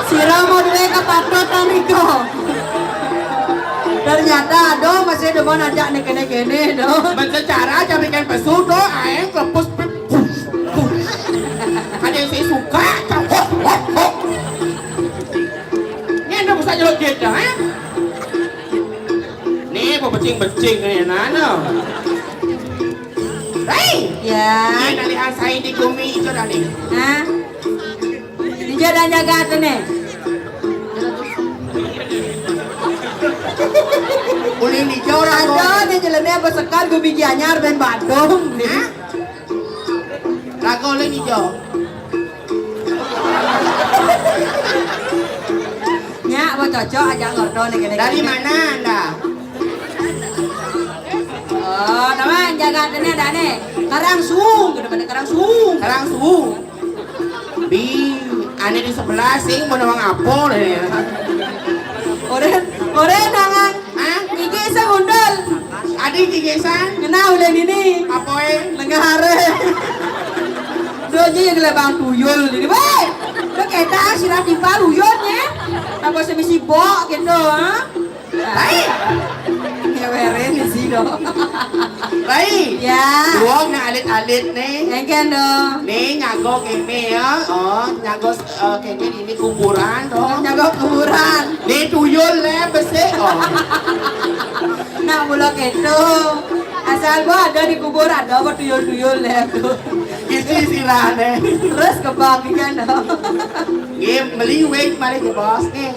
Sira mau duwe kapatotan iko. Ternyata aduh masih demen ajak nih kene-kene doh. Bersecara aja bikin pesu doh, aeng klepus pip, pus, pus. Ada yang saya suka, cak, hok, hok, hok. Ini anda bisa nyeluk dia, eh? Nih, mau becing-becing nih, nana. Hei! Ya. Ini nalihan saya di gumi hijau dah nih. Hah? Hijau dan jaga tuh nih. Ulin hijau lah. Ada nih jelennya besekar gumi gianyar ben Badung. Hah? Lagu ulin hijau. Nya, mau cocok aja ngordo nih kene. Dari mana anda? Oh, nama jaga nih ada nih. Karang Suwung, gitu mana Karang Suwung. Karang Suwung. Bi, ane di sebelah sing mau nawang apa nih? Oren, oren nangang. Hah? Gigi sing undul. Adi gigi san? Kena udah ini. Apa eh? Lenggare. Doji yang lebang tuyul ini. Weh, lo kita sirah timpal uyun ya. Apa semisi bok gitu, ha? Baik. Ngeweren di sini. Baik. Ya. Duong na alit-alit nih. Engken dong. Nih nyago kene ya. Oh, nyago eh, kene ini kuburan dong. Nyago kuburan. Nih tuyul le besik. Oh. Nak mula keto. Asal gua ada di kubur ada apa tuyul-tuyul le aku. Isi sirane. Terus kebang kan dong. Nggih, meli wig mari ke bos nih.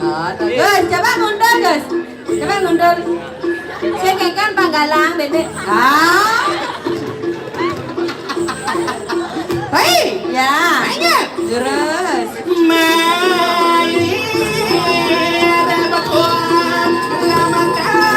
Oh, tuh. Gus, coba mundur, Gus. Coba mundur. Saya kan panggalang, bete. Ah. Hei. Ya. Ayo. Terus. Mari, ada bekuan, lama tapi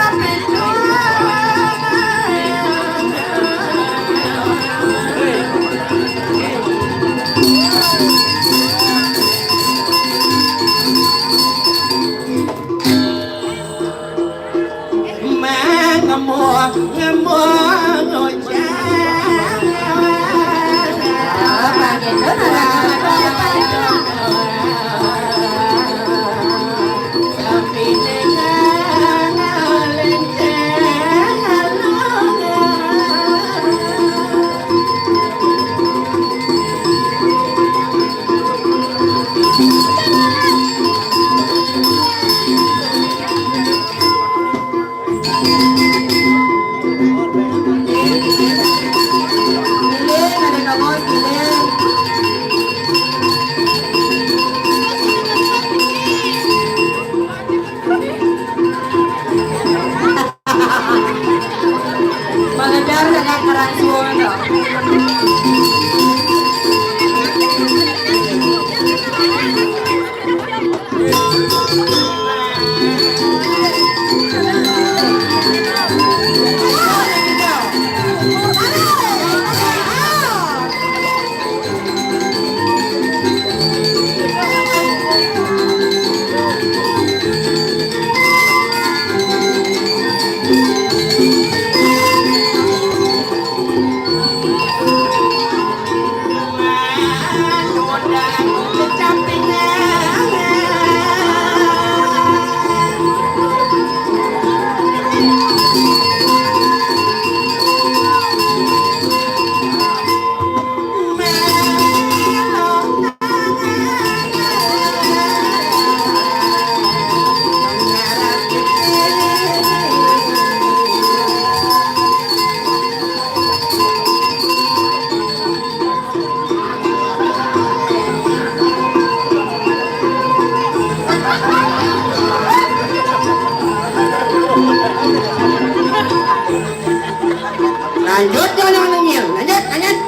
Lanjut, jangan nengil. Lanjut, lanjut.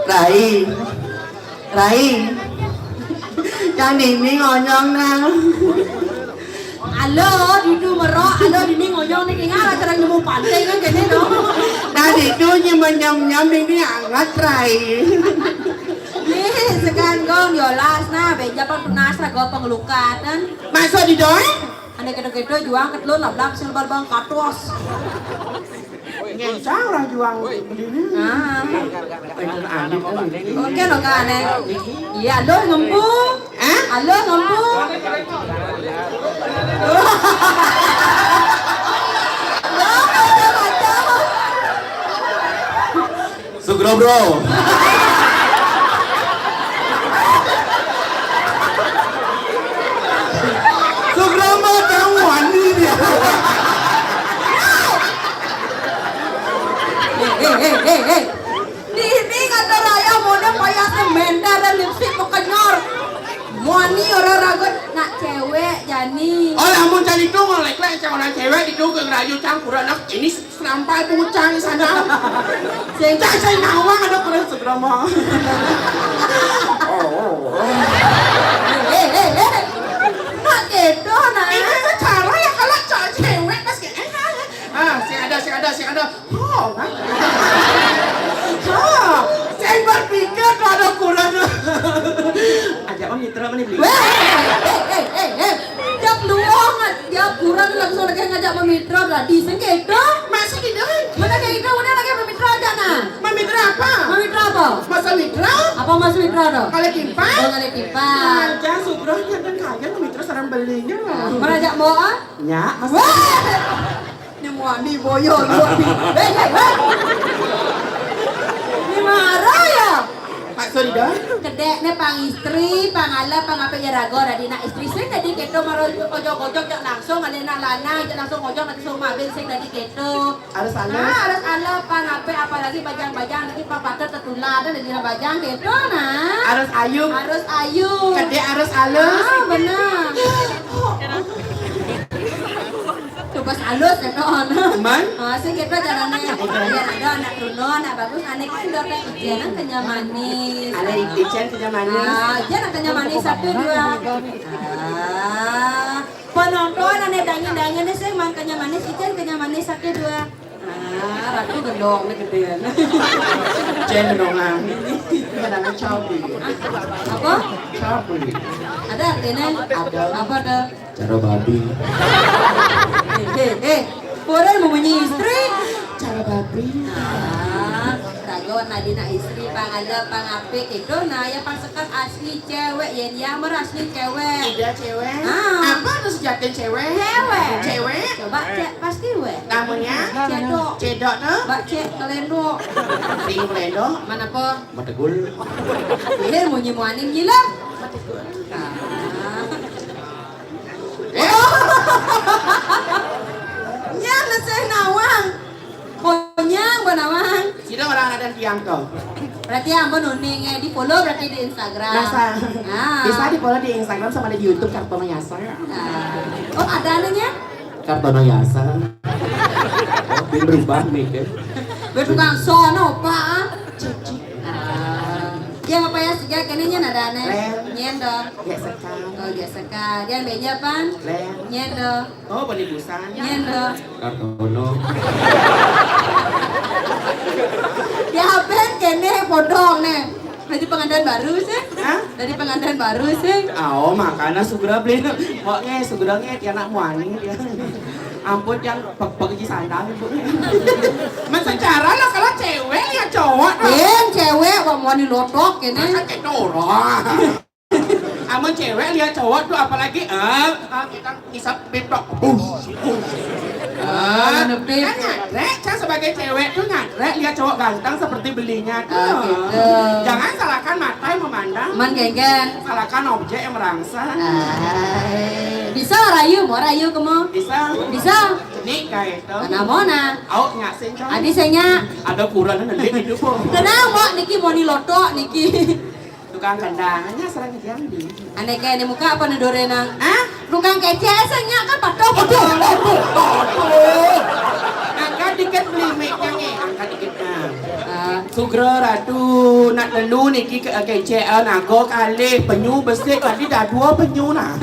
Rai, Rai, yang ini ngonyong nah. Alo, ditu merok, alo dini ngonyong nih, tinggal acara nemu pantai kan kene dong. Nah, ditu nyi menyam-nyam ini anget, Rai. Nih, sekan gong yolas nah, beja pan tunas lah gopeng luka dan. Masuk di doang? Ane kedo-kedo juang ketelun lah, belak sing bal bang katos. Ngencang lah juang beli ini. Ah. Pinter amat kan ini. Oke lo kan, eh. Iya, lo ngempu. Hah? Alo, ngempu. Lo kacau-kacau. Sugro, bro. Sugro mah kamu mandi dia. Eh, eh, eh, eh, eh. Di ini kata raya mode payah semender dan lipstick mau kenyor. Muani orang ragut nak cewek jani. Oh, lamun cari itu ngolek-lek cewek orang cewek itu ke rayu campur anak ini senampal pucang sana. Sing cak saya nawang ada kurang segrama. Eh, eh, eh, eh. Nak gitu, nah. Ini tuh cara ya kalau cowok cewek pas kayak, eh, ah, ah, sing ada, sing ada, sing ada. Oh, kan? Oh, saya berpikir tuh ada kurang. Ajak Om Mitra mana beli? Weh, eh, eh, eh, eh. Tiap luang, tiap kurang langsung lagi ngajak Om Mitra tadi. Sing gitu. Masa gitu? Mana kayak gitu, udah lagi Om Mitra aja nah. Om Mitra apa? Om Mitra apa? Masa Mitra? Apa Mas Mitra tuh? Kali timpal? Oh, kali timpal. Aja Sugro kan kaya Om Mitra sarang belinya. Merajak mau ah? Nya, Mas. Weh! Ini muani boyo, muani. Hei, hei, hei. Ini marah ya? Pak Sorido. Kedek ne pang istri, pang ala, pang apa ya rago dadi nak istri sing dadi keto maro ojok-ojok jak langsung ale nak lanang jak langsung ojok nak suruh mabin sing dadi keto. Harus ala. Ah, harus ala pang apa apalagi bajang-bajang lagi pang patut tertular dan dadi bajang keto nah. Harus ayu. Harus ayu. Kedek harus halus. Ah, benar. Coba halus ya kan. Cuman? Ah, sing kita jalannya. Iya, ada anak Bruno, anak bagus, anak kan udah kayak Ijen, kan kenyang manis. Ada Ijen kenyang manis. Ah, Ijen kenyang manis satu dua. Ah, penonton anak dangin-dangin nih sih, man kenyang manis, Ijen kenyang manis satu dua. Ah, ratu gendong nih gedean. Ijen gendongan. Ini kadang cabai. Apa? Cabai. Ada artinya? Ada. Apa tuh? Cara babi. Eh, eh, eh. Orang mau punya istri. Cara babi. Ah, rago nadina istri pang ada pang apik itu nah ya pang sekat asli cewek ya dia mer asli cewek. Tidak cewek. Ah. Apa tuh sejati cewek? Cewek. Cewek. Coba cek pasti we. Namanya? Cedok. Cedok tuh? Mbak cek kelendok. Sing kelendok. Mana po? Mategul. Iya munyi muaning gila. Mategul. Ah. Nya leseh nawang. Konyang ba nawang. Sida orang ada tiang to. Berarti ampun uning ya di follow berarti di Instagram. Nah, sa- Ah. Bisa di follow di Instagram sama di YouTube Kartono Yasa. Ah. Oh, ada anunya? Kartono Yasa. Oh, dia berubah nih kan. Bertukang sono, Pak. Ah. Ah. Dia apa ya sejak kene nya ada aneh. Len. Nyen do. Ya sekar. Oh, ya sekar. Dia beja pan? Len. Nyen do. Oh, bani busan. Nyen do. Kartono. Ya ben kene podong ne. Dari pengantin baru sih. Hah? Dari pengantin baru sih. Oh, makanya segera beli. Kok nge segera nge dia anak muani dia. Ampun yang pek-pek di sandal ibu. Men secara lah kalau cewek ya cowok. Ben cewek wong muani lotok kene. Masa cedorong. Amun cewek lihat cowok tuh apalagi eh ah, kita isap betok. Bus, bus. Ah, kan ngadrek, kan sebagai cewek tuh ngadrek lihat cowok ganteng seperti belinya tuh. Ah, gitu. Jangan salahkan mata yang memandang. Man genggen. Salahkan objek yang merangsang. Ah, bisa rayu, mau rayu ke mau? Bisa. Bisa. Nih kayak itu. Mana mau nah? Au nggak sih, Cong? Adi senya. Ada kurang nanti hidup kok. Tenang, mau niki mau ni lotok niki. Tukang kendangnya serang jambi. Ane kayak ini muka apa nih dorenang? Hah? Tukang kecek senya kan patuh. Aduh, aduh, aduh. Angkat dikit beli mic-nya nih, angkat dikit nah. Ah. Sugra ratu nak telu niki ke kecek ah, nago kalih penyu besik tadi dah dua penyu nah.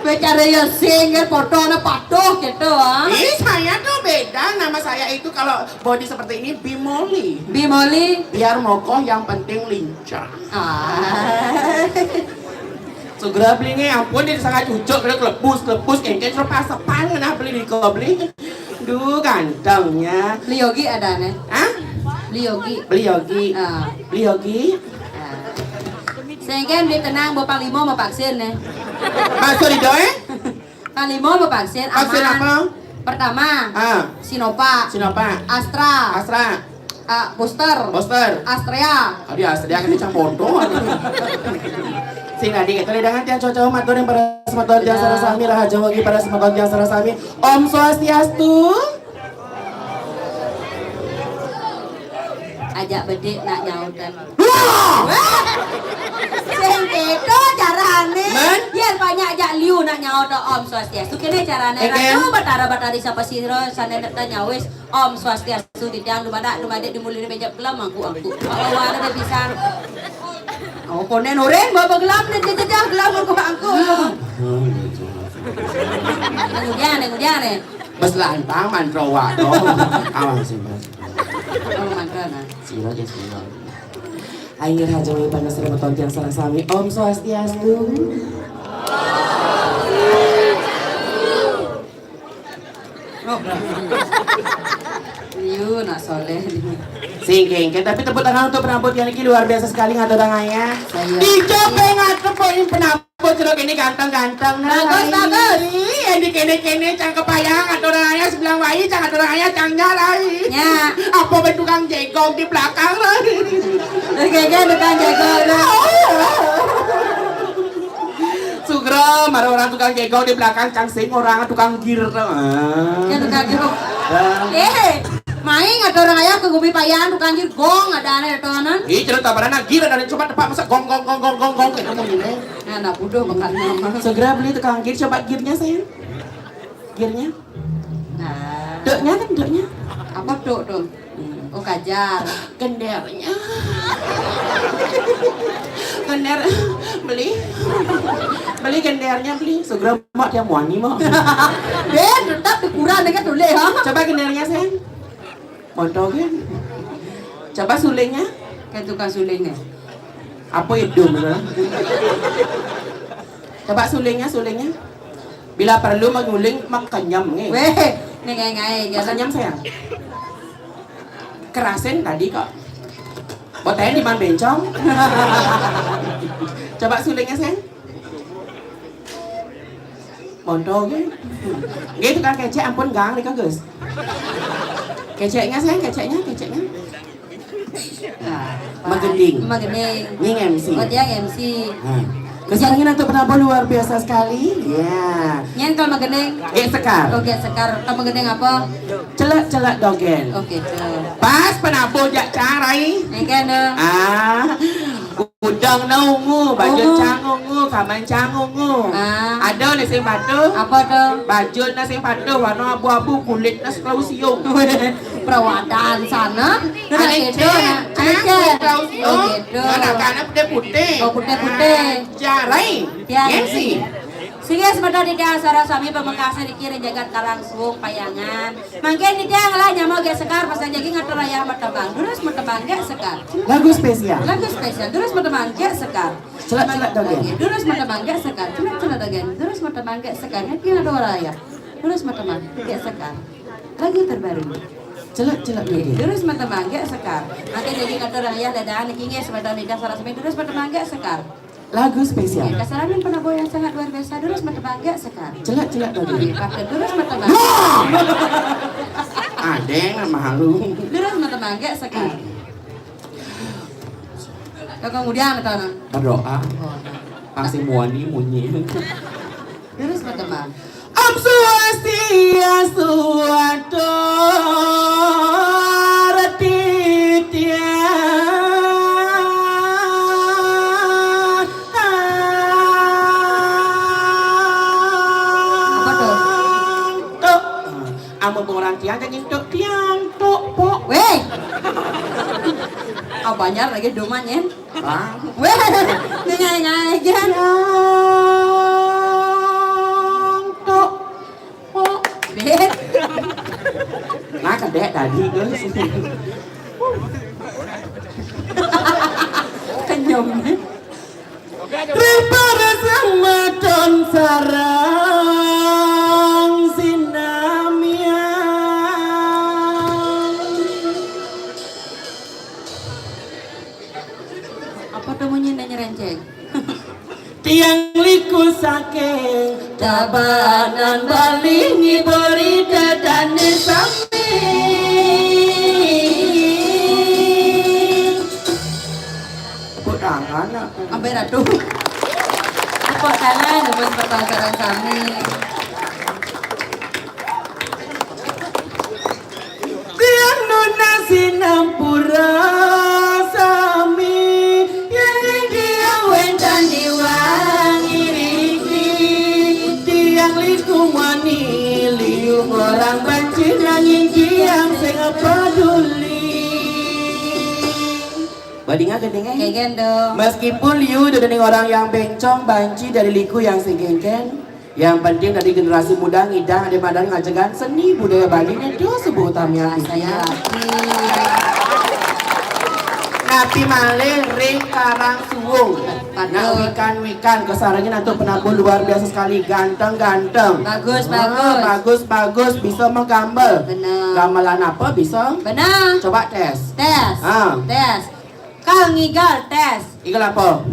Bicara ya sing kan foto na patuh gitu ah. Ih, saya tuh beda, nama saya itu kalau body seperti ini Bimoli. Bimoli. Biar mokoh yang penting lincah. Ah. Segera beli nge, ampun dia sangat cucuk kena kelebus kelebus kengkeng serupa sepan kena beli di kau beli. Duh gantengnya. Beli Yogi ada nih. Hah? Beli Yogi. Beli Yogi. Ah. Beli Yogi. Ah. Sengken beli tenang bawa panglima mau vaksin nih. Masuk di doe? Panglima mau vaksin. Vaksin aman. Apa? Pertama, ah. Sinovac. Sinovac. Astra. Astra. Ah, booster. Booster. Astrea. Adi Astrea kan cang bodoh. Sing adi kita lidangan tiang cocok matur yang para semeton tiang sarasami rahaja wagi para semeton tiang sarasami. Om Swastiastu. Ajak bedik nak nyautan. Wah! Sing keto carane. Man? Biar banyak ajak liu nak nyaut Om Swastiastu. Kene carane. Eken. Ratu Batara Batari sapa sira sane nekta nyawis Om Swastiastu titiang dumadak dumadik dimulini meja gelam angku angku. Bawa ada pisan. Oh konen oren bawa gelam ne jejah gelam angku angku. Kemudian kemudian eh. Bas lantang mantra wadon. Awas sih bas. Oh mantra nah. Sira ke sira. Aing raja wali panas remeton tiang sareng sami. Om Swastiastu. Yu, nak soleh. Sing kengken, tapi tepuk tangan untuk penampilan ini luar biasa sekali ngatur ayah. Saya. Dicoba ngatur poin penampilan. Bocor ini ganteng-ganteng nah. Bagus, bagus. Yang di kene-kene cang kepayang atau orangnya sebelah wayi cang atau orangnya cangnya lai. Ya. Apa ben tukang jegong di belakang lai. Oke, oke, tukang jegong lah. Sugra, mara orang tukang jegong di belakang cang sing orang tukang gir. Ah. Ya tukang gir. Ah. Eh, main atau orang ayah ke gumi payang tukang gir gong ada aneh ada anan. Ih, cerita pada nak gir ada coba tepak masa gong gong gong gong gong gong kayak kamu ini. Anak bodoh makan nama. Segera beli tukang gir, coba girnya sayang. Girnya. Nah. Doknya kan doknya. Apa dok tuh? Hmm. Oh kajar. Gendernya. Gender beli. Beli gendernya beli. Segera mak dia muani mak. Deh, tetap dikurang dengan tulis ha. Coba gendernya sayang. Montong kan. Coba sulingnya. Kayak tukang sulingnya. Apa itu? Coba sulingnya, sulingnya. Bila perlu menguling makenyem nih. Weh, nih ngai ngai. Makenyem sayang. Kerasin tadi kok. Botanya di man bencong. Coba sulingnya sayang. Mondo ge. Nggih tukang kecek ampun gang rika Gus. Keceknya sayang, keceknya, keceknya. Nah, magending. Magending. Nying M C. Oh dia M C. Nah. Kesangin atau penampo luar biasa sekali. Ya. Nyen kalau magending. Gek sekar. Oh gek sekar. Kalau magending apa? Celak-celak dogel. Oke, celak. Pas penampo jak carai. Nengken. Ah. Udang na ungu, baju cang ungu, kaman cang ungu. Ah. Ada ni sing patuh. Apa tu? Baju na sing patuh warna abu-abu, kulit na sekelabu siung. Perawatan sana. Ada cek, cek, kulit sekelabu siung. Oh gitu. Ada kana putih-putih. Oh putih-putih. Ah, jarai. Tiang. Ngensi. Singgih semeton ida sareng sami pamekasne niki ring jagat Karangsuwung Payangan. Mangkin titiang ngelah nyama gek sekar pasang jagi ngatur rayah matebang. Durus matebang gek sekar. Lagu spesial. Lagu spesial. Durus matebang gek sekar. Celak-celak dogen. Oke, durus matebang gek sekar. Celak-celak dogen. Durus matebang gek sekar. Niki ngatur rayah. Durus matebang gek sekar. Lagu terbaru. Celak-celak dogen. Durus matebang gek sekar. Mangkin jagi ngatur rayah dadaan niki nggih semeton ida sareng sami durus matebang gek sekar. Lagu spesial. Oke, kasarangin penabuh yang sangat luar biasa. Durus mata mangga sekar. Celak-celak tadi. Oke, pakai durus mata mangga. Wah! Ada yang malu. Durus mata mangga sekar. Kakak kemudian, Tana. Berdoa. Oh, nah. Pasti muani munyi. Durus mata mangga. Om Swastiastu, atur titiang. Apa tuh? Tuk. Amun orang tiang jangan tuk tiang, tuk, pok. Weh. Ah, banyak lagi doman, Yen. Bang. Weh, dengar-dengar aja. Yang tok. Oh. Dek. Nah, kedek tadi, Gus. Kenyum. Ripara sang maton sarang sinamian. Apa tuh munyi nanya renceng? Tiang liku saking Tabanan Bali ngiburi dadane sami. Tepuk tangan, nak. Ambil ratu. Tepuk tangan, buat pertengkaran sami. Tiang nunas sinampura sami, yen ing tiang wénten iwang iriki. Tiang liku wani liu orang banci, nanging tiang sing peduli. Badinga gendenge? Kegen dong. Meskipun liu dening orang yang bencong, banci dari liku yang sing kengken, yang penting dari generasi muda ngidang ade madang ngajegan seni budaya Bali ne tu subuh utamian. Masa ya. Napi malih ring Karang Suwung. Padahal. Nak wikan-wikan, kasarangin antuk penabuh luar biasa sekali, ganteng-ganteng. Bagus, ah, bagus. Bagus, bagus, bisa menggambel. Benar. Gamelan apa bisa? Benar. Coba tes. Tes. Ah. Tes. Kal ngigal tes. Igal apa?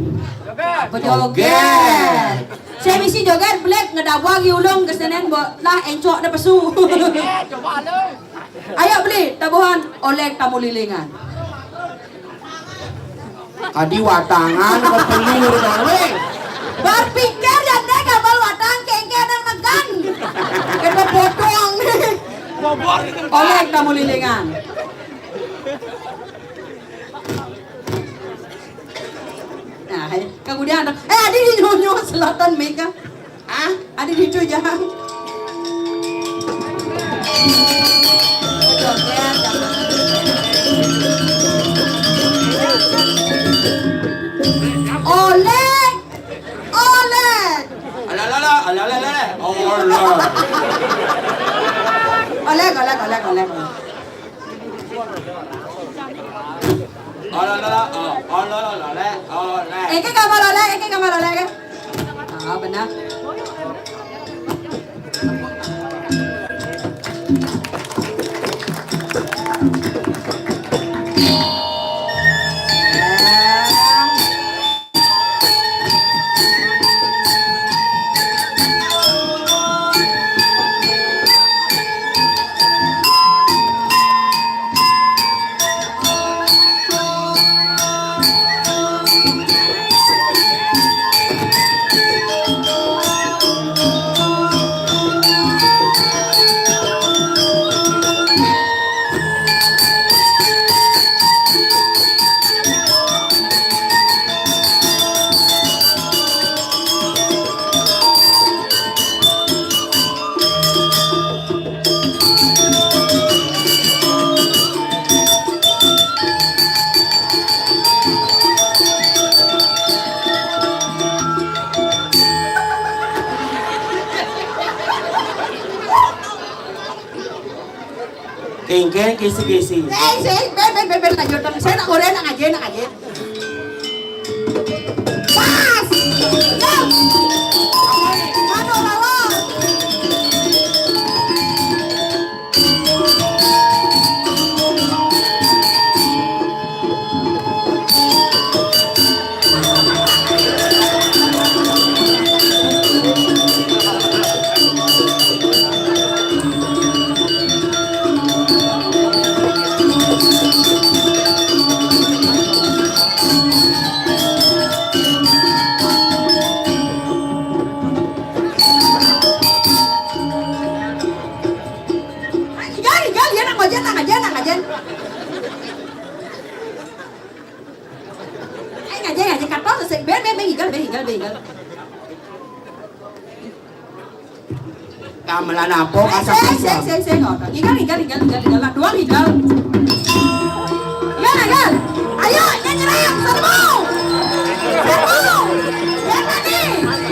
Apa joget? Joget. Saya misi joget, belit ngedabuh lagi ulung ke senen, bo-, lah encok dah pesu. Coba lu. Ayo beli tabuhan oleh tamu lilingan. Adi watangan ke pelur dah, weh. Berpikir jande gambar watang kengke dan megan. Kena potong. Oleh tamu lilingan. Nah, kemudian ada, eh, adi di nyonya selatan Mega. Ah, adi di itu jangan. Oleh, oleh. Ala, ala, ala, ala, ala, ala. Oh, ala. Oleh, oleh, oleh, oleh. Oleh, oleh, oleh, oleh, oleh, oleh. Eke gambar oleh, eke gambar oleh, kan? Ah, benar. Kengkeng kisi-kisi. Eh, sih, ben, ben, ben, ben, lanjut. Saya nak goreng, nak ngaji, nak ngaji. Pas. Jam. Mano lawan? Amelan apa? Sing, sing, sing, sing, sing, ngono. Igal, igal, igal, igal, igal. Lah, dua igal. Igal, igal. Ayo, nyanyi rap. Serbu. Serbu. Yang tadi. Yang tadi.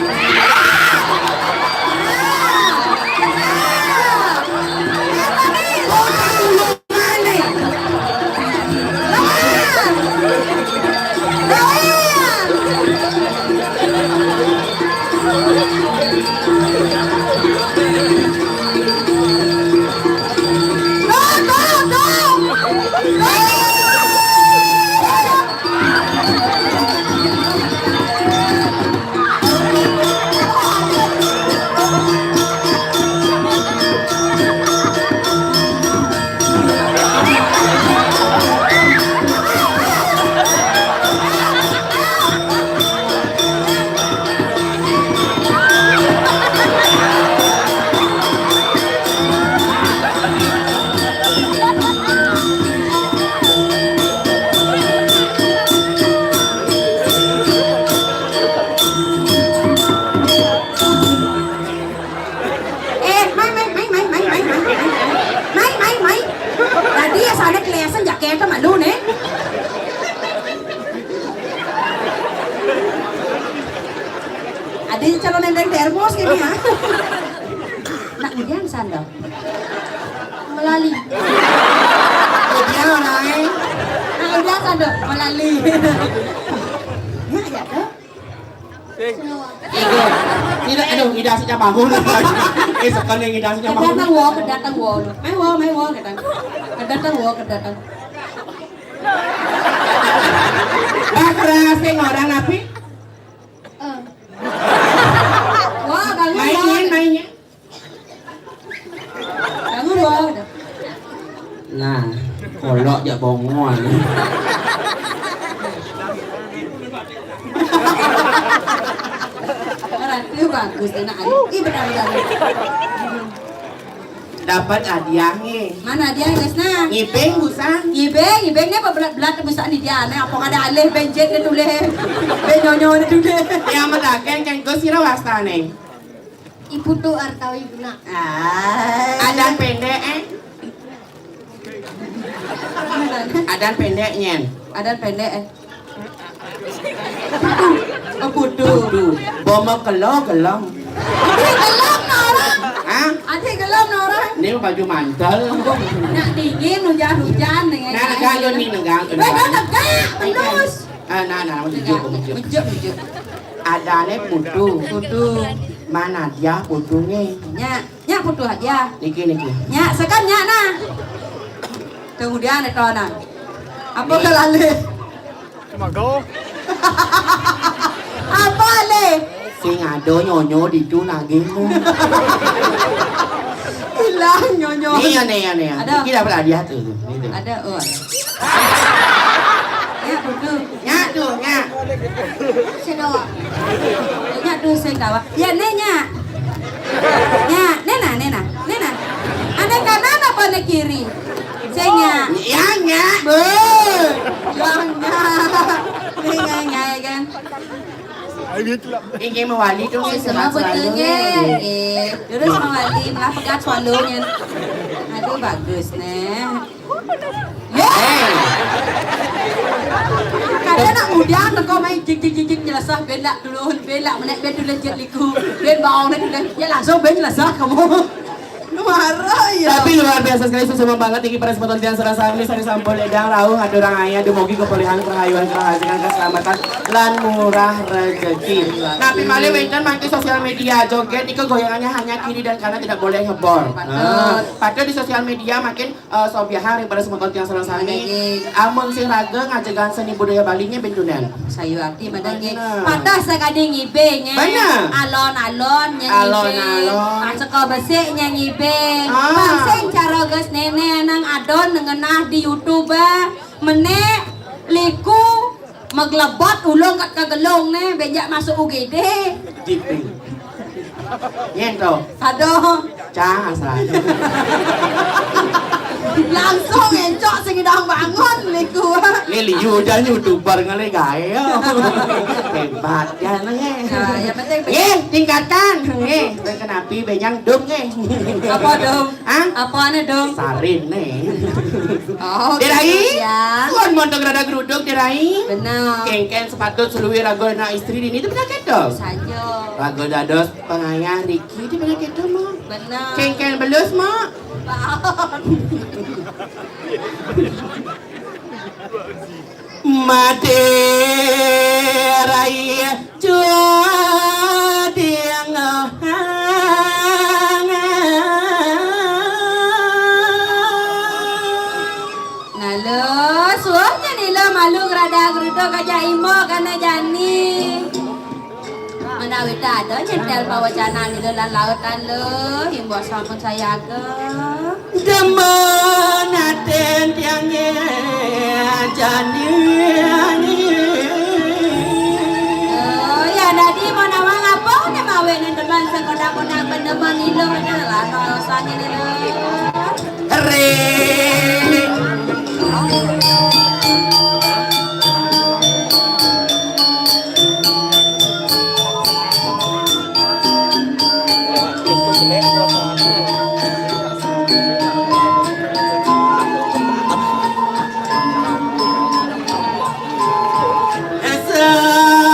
Eh, mai, mai, mai. Mai, mai, mai. Tadi ya sana kelesan jaketnya malu nih. Ada calon nendeng termos gini ya. Nak udah sandal. Melali. Dia orangnya. Nak udah sandal. Melali. Ya, ya, tuh. Iku. Tidak, aduh, tidak sejak bangun. Eh, sekarang yang tidak sejak bangun. Kedatang wo, kedatang wo. Mai wo, mai wo, kedatang. Kedatang wo, kedatang. Bakra sing orang napi? Eh. Wah, bangun, mainnya, wo. Mainnya. Bangun, wo. Nah, kolok jak bongol. Orang tu bagus, enak aja. Ih, benar-benar. Dapat hadiah nih. Mana hadiah, guys, nah? Ngibing, busan. Ngibing, ngibing ni apa belat-belat busan ni dia, nah? Apa ada alih benjet ni tulis? Benyonyo ni tulis. Yang matakan kan kau sira wasta nih. Ibu tu artawi guna. Ah. Adan pendek, eh? Adan pendek, nyen. Adan pendek, eh? Oh, putu. Putu. Bomo kelo, gelong. Adi gelong no orang. Hah? Adi gelong no orang. Ini baju mantel. Nak dingin, hujan-hujan dengan. Nah, negak lu ni, negak. Weh, dah tegak, terus. Ah, nah, nah, menuju, menuju. Menuju, menuju. Adane putu. Putu. Mana dia putunye? Nyak, nyak putu aja. Niki, niki. Nyak, sekan nyak nah. Kemudian itu nah. Apa kelale? Cuma kau. Apa le? Sing ada nyonyo di tu nagingmu. Hilang nyonyo. Ni ya, ni ya, ni ya. Ada. Niki dapat hadiah tu. Ni tu. Ada, oh, ada. Nyak putu. Nyak tu, nyak. Sedawa. Nyak tu sedawa. Ya, ni nyak. Nyak, ni nah, ni nah, ni nah. Ada kanan apa ni kiri? Saya nyak. Ya, nyak, be. Ya, nyak. Ni nyak, nyak, kan? Ini mawali tu. Oh, semua betul, nggih. Nggih. Terus mawali, malah pegat swallow, nyen. Aduh, bagus, neh. Hey. Kadang nak mudah teko main jik, jik, jik, jik, jelasah, ben lak dulu, ben lak menek, ben dulu jik liku, ben baong ni dulu. Ya langsung ben jelasah kamu. Marah ya. Tapi luar biasa sekali, suksma banget niki para semeton tiang sareng sami, sami sampun ledang rauh, atur ayah, dumugi kepulihan, kerahayuan, kerahasian, keselamatan, lan murah rezeki. Tapi malih wenten mangke sosial media, joget niku goyangannya hanya kiri dan kanan, tidak boleh ngebor. Patut. Nah, patut di sosial media makin eh, sobiahang ring para semeton tiang sareng sami. Nggih. Amun sing raga ngajegang seni budaya Bali nya bentunan. Sayuwakti madage. Bener. Patah sakadi ngibing, eh. Bener. Alon-alon nya ngibing. Alon-alon. Saka besik nya ngibing. Ah. Bang sing cara gas nene nang adon ngenah di YouTube, eh. Menek, liku, maglebot ulung kat ka gelung ne, bejak masuk U G D. Jiping. Nyen to. Aduh. Cah asal. Langsung encok sing idang bangun niku. Ni liu ja YouTuber ngalih gaé. Hébat ya né. Nah, yang penting nggih, tingkatkan. Nggih, kenapi bénjang dum nggih. Apa dum? Hah? Apa ané dum? Sarin né. Oh, Dé Rai, gitu ya. Suwun monto Grada Gruduk, Dé Rai. Bener. Kéngkén sepatut saluwi raga anak istri dini itu bener kéto. Saja. Raga dados pangayah riki itu bener kéto, Mak. Bener. Kéngkén belus, Mak. Madé Rai Joding. Nah, lo, suwun nyen ila malu Grada Gruduk aja imo kana jani. Menawi ada nyentel pawacanan ila lan lautan lo, imbas sampun sayaga. Demen aten tiangé jani. Oh, ya dadi menawa ngapa né mawinan demen sing kodak-kodak ben demen ila, lah alasané né lo. Ring.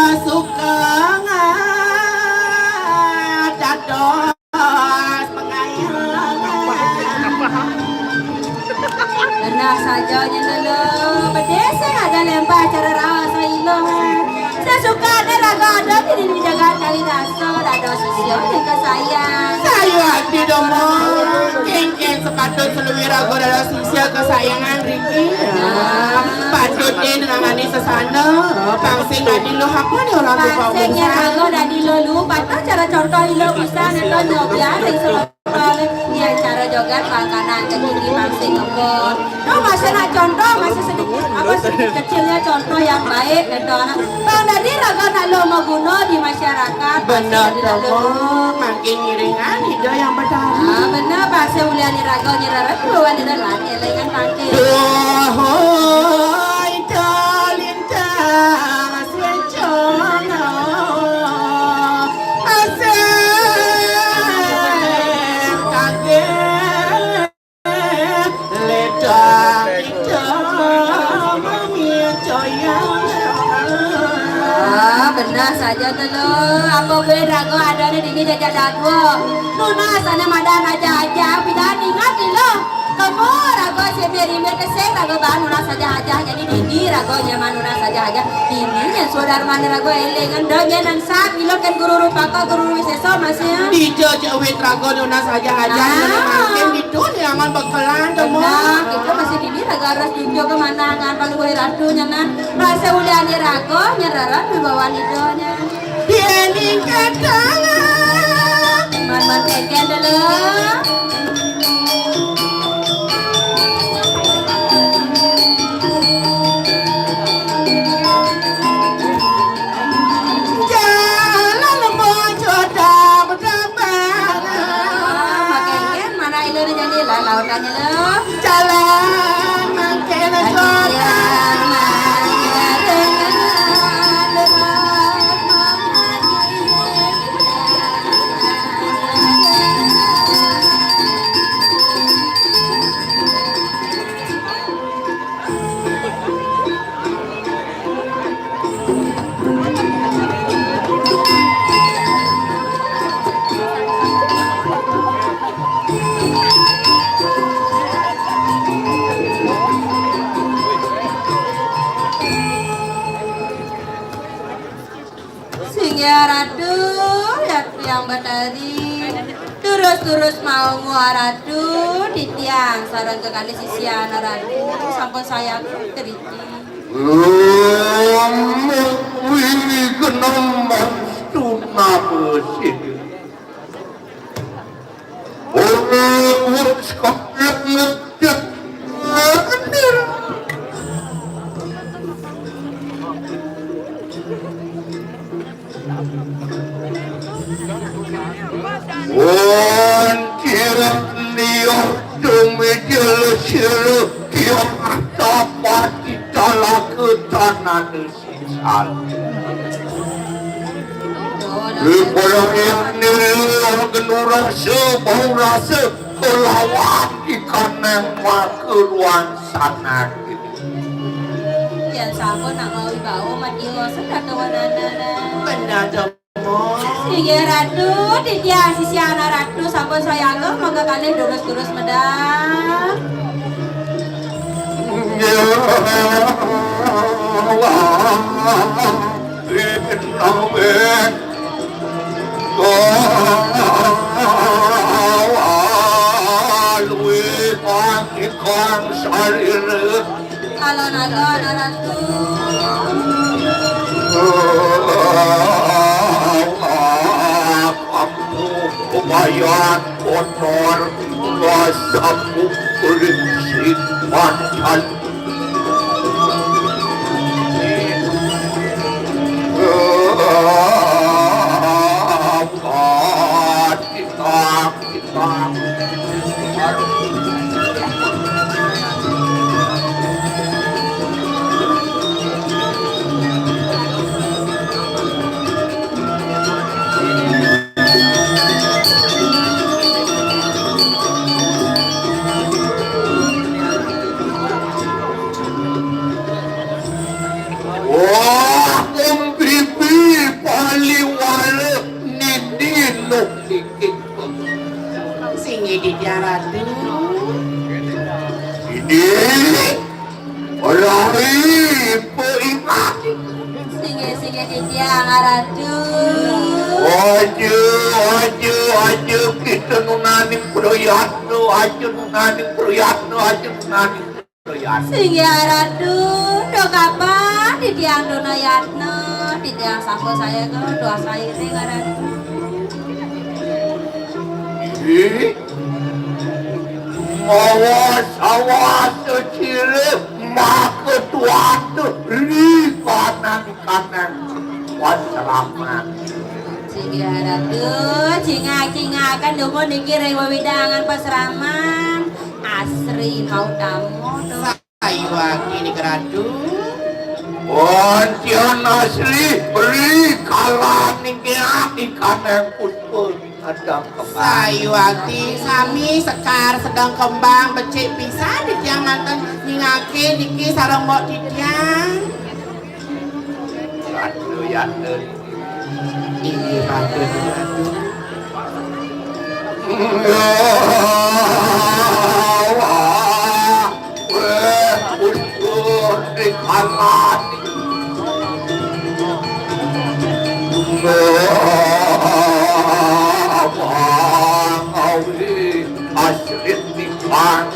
Sesukang dados pengayang. Genah saja nyen lho. Bedis sing ada lempah cara raos iluh. Sesukane raga ada di dini jagat kali rasa, dados sisia ning kasayang. Sayu ati domo, kengken sepatut seluwi raga dados sisia kesayangan riki. Nah. Patut ni nangani sesana, pangsing dadi luh apa ni orang lupa. Pangsing yen urusan. Raga dadi luh, patut cara contoh iluh pisan, ento nyobian ring Yen cara joget makanan kekini pangsing ngebon. No, masih nak contoh, masih sedikit, apa, sedikit kecilnya contoh yang baik, gitu. Bang, dadi raga nak lo maguna di masyarakat. Bener, masih dadi lalu. Tomo. Makin ngiringan ida yang betari. Ah, bener, pasal ulian ni raga nyereret, bawa ni dalam, nyelengan tangkil. Wahai talintang swencana, asal kaget. Leda kita mamicoyang. Ah, benar saja tu lo. Apa boleh raga ada di dini jajah dago. Nunas sana madan aja-aja. Pidan ingat ni lo. Kamu raga si meri meri keseng raga bahan nunas aja-aja. Jadi dini raga nyaman nunas aja-aja. Dini yang saudara mana raga elengan. Dah nyanan sat. Ilo kan guru rupaka, guru wiseso masih. Dija cek wit raga nunas aja-aja. Ah. Nang makin gitu, jangan bekelan, temu. Benar, kita masih dini raga ras dija ke mana, ngan palu wai ratu nyanan. Rasa ulian di raga, nyeraran wibawa nidanya. Dia ni kata. Man, man, keken dulu. Jalan bojo dam-daman. Ah, makin kan mana ilu ni jadi lah lautannya lo. Jalan makin jodoh. Singgih Ratu, Ratu yang Batari. Turus-turus mau mua Ratu, titiang sareng kekalih sisian Ratu, sampun saya keriki. Lamun wini kena mas tunabesi. Ora wis kepet ngedek. Wong kira niat tumijil sir. Nani sisal. Rupanya ini genurase, bau rasa, kelawan ikan yang maka ruang sana. Yan sampun nak mawi bau, mati ngosot atau wananana. Benar dong. Inggih Ratu, titiang sisiana Ratu sampun sayanggeng mangga kalih durus-durus medal. Alon-alon, Ratu. Aku kebayaan kotor, rasa kulit si mantan. Kita Wah, Om Bibi, paliwara nini nuh niki. Singgih titiang Ratu. Ini lari peingat. Singgih, singgih titiang Ratu. Aja, aja, aja kita nunaning prayatna, aja nunaning prayatna, aja nunaning prayatna. Singgih Ratu, duh kapan titiang tuna yatna, titiang sampun saya ke duh saya ring Ratu. Ih, mawas-awas sira maka tuata ri panangkanan wasraman. Singgih Ratu, cingak-cingakan dumun niki ring wewidangan pasraman. Asri mautama to. Sayuwakti nika Ratu. Wonten asri ri kalaning niki kaneng puspa. Sedeng kembang. Sayuwakti sami sekar sedeng kembang becik pisan titiang manten nyingake niki sareng mbok titiang. Ratu yatna. Inggih patut, Ratu. Wah, wah, wah, wah, wah, wah, wah, Aslit nikmat.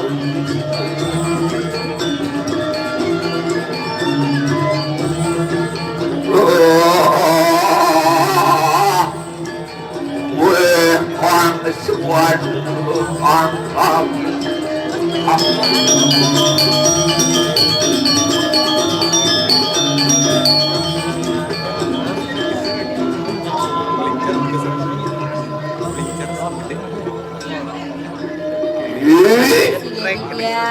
Weh, pangsuan, pangkam. Ih, ya.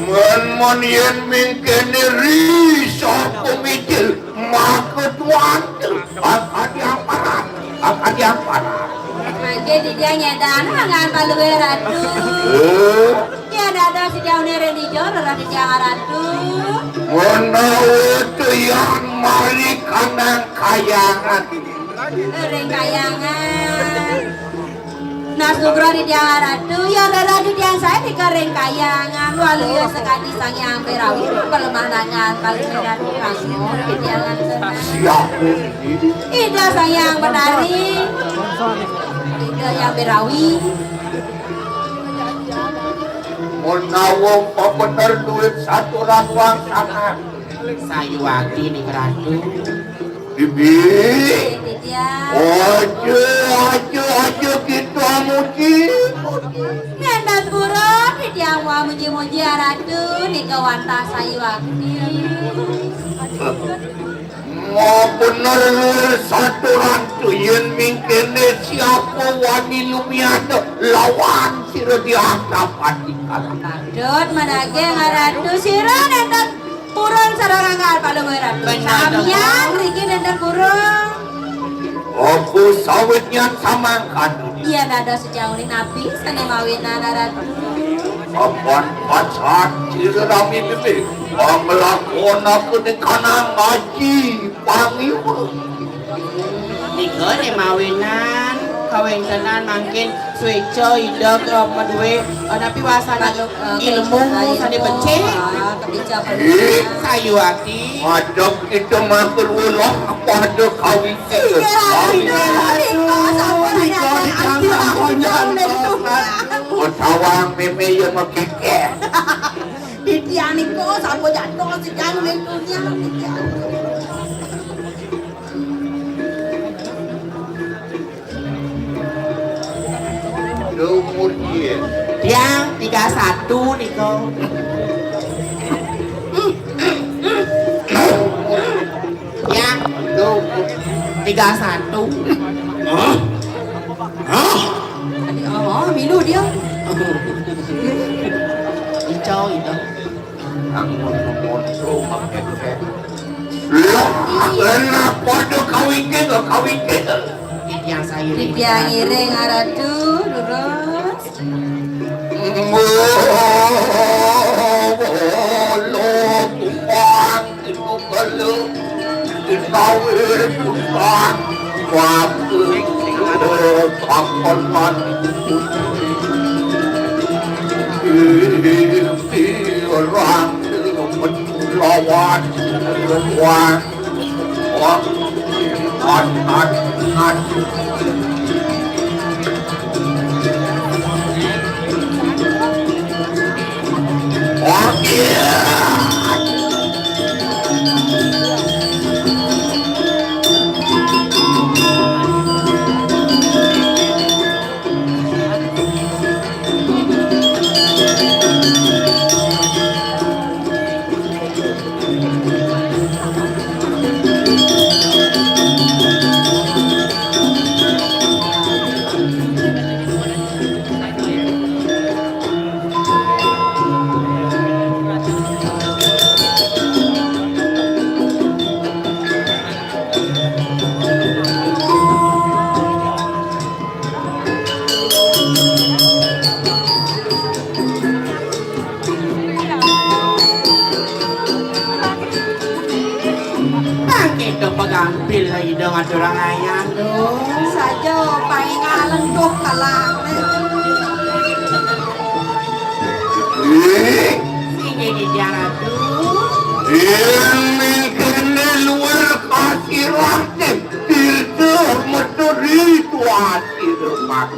Mun, mun yen mingkene ri sapa mijil, maka tuan tu. Angkat yang panas, angkat yang panas. Mangke titiang nyedana ngan paluwe Ratu. Eh? Ya dados titiang unere nijo, rerah titiang Ratu. Menawa tu yang mari kanang kayangan. Ring kayangan. Nah, sugra di Tiang Ratu, ya rerah di Tiang saya di kering kayangan, waluya sakadi Sang Hyang Birawi, pelemah nangan, paling Ratu Ranggon, di Tiang Ratu. Siap. Ida Sang Hyang Betari, Ida Hyang Birawi. Menawa bener duit satu ratuan sangat. Sayuwakti ning Ratu. Bibi. Titiang. Aja, aja, aja kita muji. Nendas pura, titiang mau muji-muji Ratu, nika wantah sayuwakti. Mau bener luwih satu Ratu, yen mingkene siapa wani lumiata lawan sira di Angkapati kalah. Patut menagih Ratu, sira nendas Purun sareng Rangga Palungguh Ratu. Bener, samian Dong. Riki nenten purun. Aku sawitnya samangkan dunia. Iya, dados sejauh ini napi sané mawinan Ratu. Papan pacat sira rami bibi. Panglakon aku ning kanang ngaji pangiwa. Nika né mawinan kawéntenan mangkin swéca Ida ka madué, eh, napi wasana ilmu sané becik. Sayuwakti. Madep kita matur ulah pada kawité. Iya, iya, iya. Nika sampun ada. Utawang mémé ya makikir. Titiang nika sampun jatuh sejauh ini dunia. Lho, umur dia. Tiang tiga satu nika. Tiang lho, umur tiga satu. Hah? Hah? Oh, milu dia. Icau itu. Lah, enak pada kawike, kawike. Titiang sairing. Titiang iring, Ratu, lurus. Mula kumpang itu kala ditawi putra waktu kapan. Orang lawan. Wah, wah, wah. Mangke to pagampil ida ngaturang ayah. Duh, saja paing alenduh kalang. Inggih, Ratu. Yen mengkene luar kasirate, tirta mederi tuati rumah.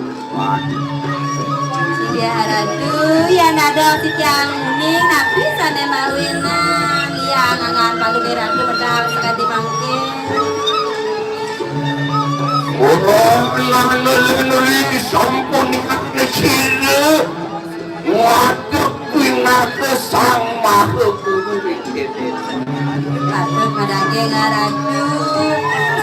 Inggih Ratu, yen ada titiang uning napi sane mawinan, yen angan palu Ratu medal sakadi mangkin. Ora lan leleng sampun ingat sira. Waduh, pinaka Sang Maha Guru ing kene. Patut madaging Ratu.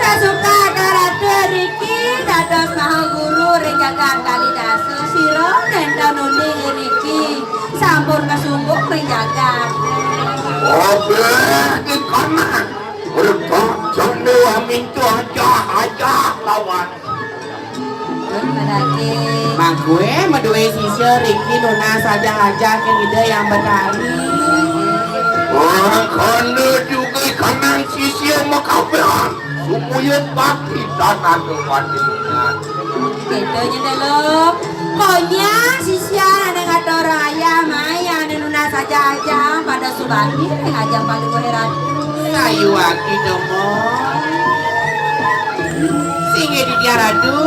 Sasuka Ratu niki dados Maha Guru ring jagat Kalidasa. Sira nenten uning niki sampun kasungguh ring jagat. Obeh di kanan. Retak jane mintu aja-aja lawan. Mangkue madue sisia riki nunas aja-aja ken Ida Hyang Betari. Mangkana juga kanang sisia makabehan. Sumuya bakti tanah dewan. Kita nyene lo. Konyang sisia ane ngatur ayah mai ane nunas aja-aja pada subati ring ajeng paling heran. Sayuwakti Domo. Singgih di Ratu.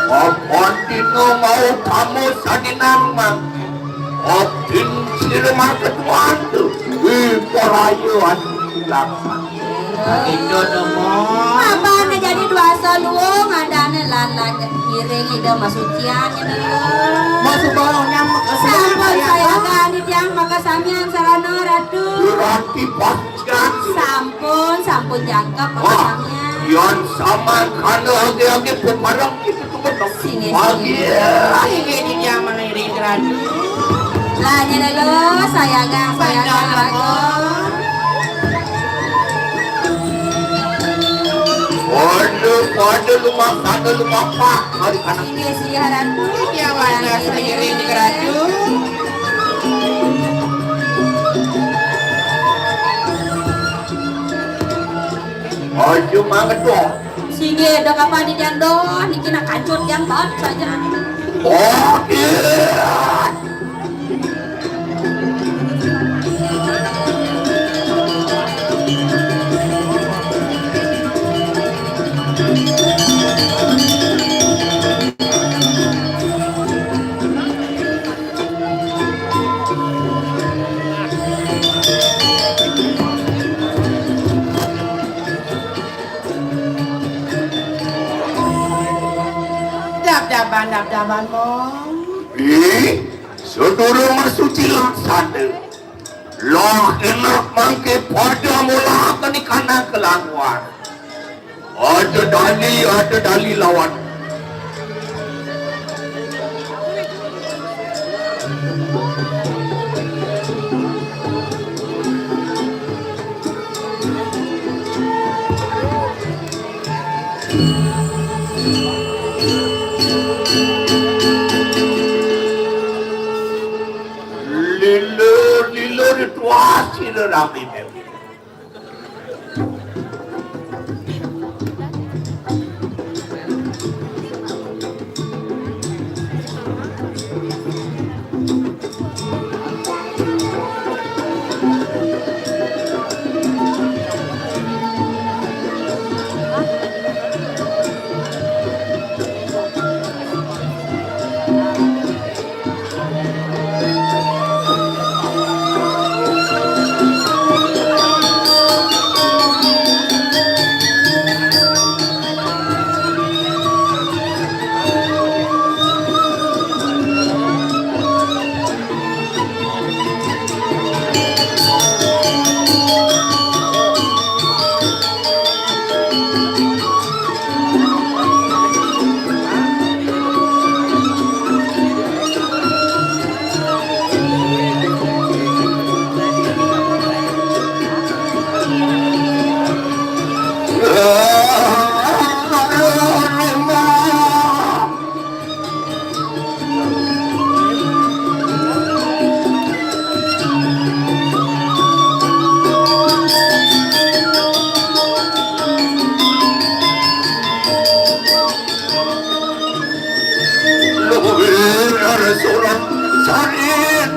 Apa dina mau kamu sadinan mang? Abdin sira maketuan tu. Wi poraya ati laksan. Kita Domo. Apa ane jadi dua saluung adane lan lan ngiring Ida masucian nyene. Mas bawa nyam. Sampun saya gani tiang maka samian sarana Ratu. Rati pas Sampun, sampun jangkep. Wah, makasamian. Yan samangkana age-age peparang kita tuh betul. Singgih, age. Singgih di jaman ini Ratu. Lah nyene lo, sayangan, sayangan Ratu. Pada, pada lumampah, pada lumampah. Mari, anak. Ini si Ratu. Ya, wajah sendiri di Ratu. Aja mangedoh. Singgih, ada kapan di jando? Niki nak kancut yang bab saja. Oh, iya. Dab-daban, dab-daban, Mong. Ih, sedurung masuci laksana. Lah enak mangke pada mula kani kana kelakuan. Ada dali, ada dali lawan. Lilo, lilo dituasi rame. Luwih arep seorang sain.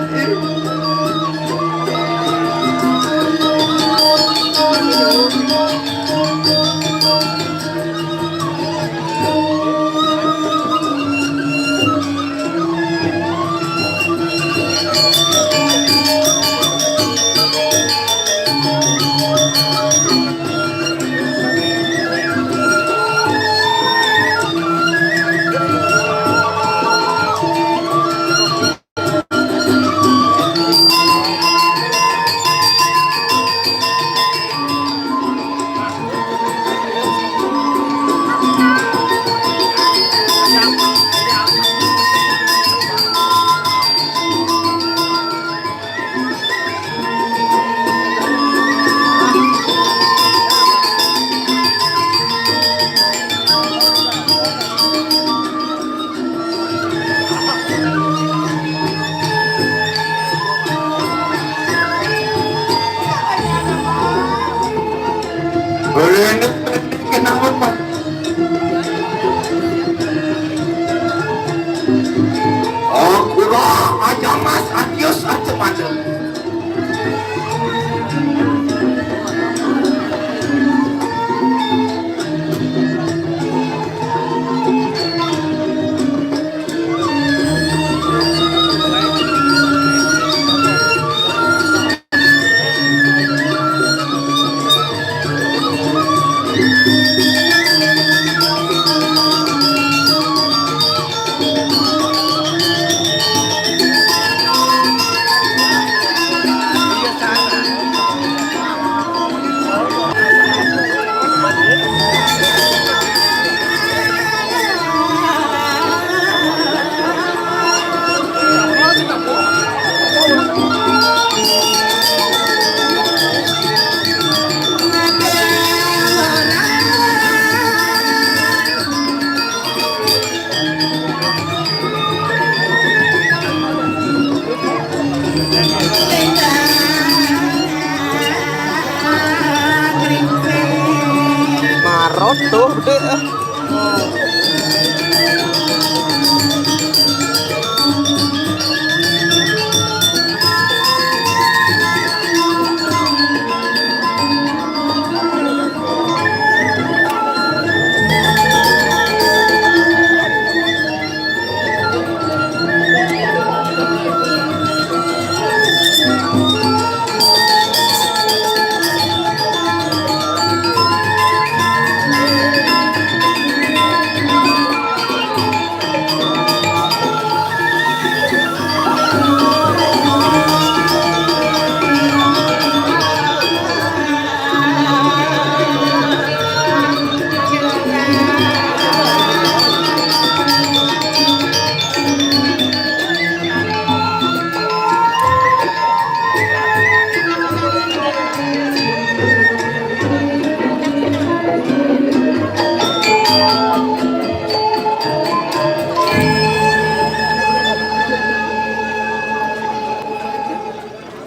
Tuh, gede.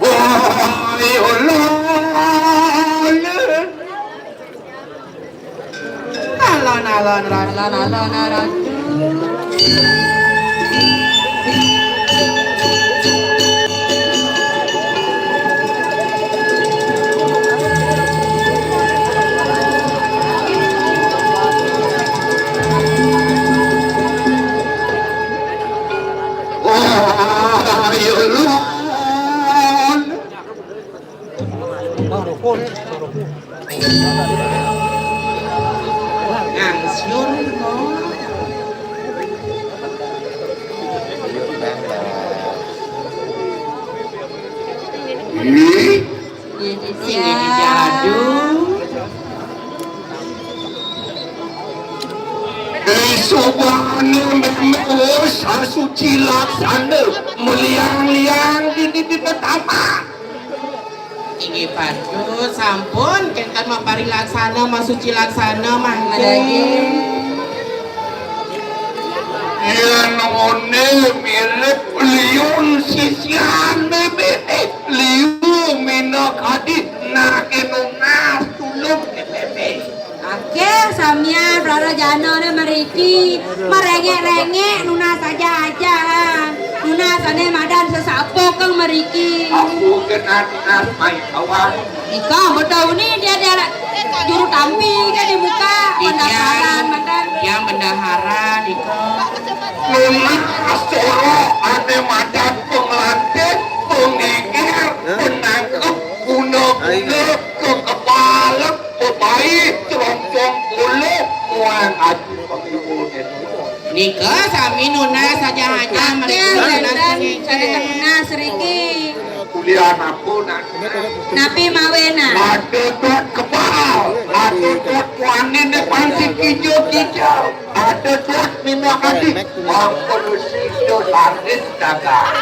Wah, ya Allah. Alon, alon, alon, alon, alon, alon. Oh, ya Allah. Ngangsyur kok. Ini? Ini, ini, aduh. Isobane meme wis asuci laksana, meliang-liang di, di, di pertama. Inggih patuh, sampun, kenten maparilaksana, masuci laksana, mangkin. Yen ngene mirip liun sisian bebene, liu minakadi nake nunas tulung bebene. Akeh samian para jana ne mriki, merengek-rengek nunas aja-aja. Nunas ane madan sesapa kang mriki. Aku kena nunas mai kawan. Ika, betul ni dia, dia juru tampi ke di muka, pendaftaran madan. Yang bendahara, Ika. Nunas soro ane madan pengelantik, penggigir, penangkep, guna-guna, ke kepala, bebai, cerompong kulit, muang aju pengibu. Nika sami nunas saja aja. Akeh mriki nunas wenten niki. Sane nunas riki. Kuliah apa nak? Napi mawena? Ada dot kebal, ada dot kuanin depan si kijau-kijau, ada dot minyak adi, ampun si itu laris dagang.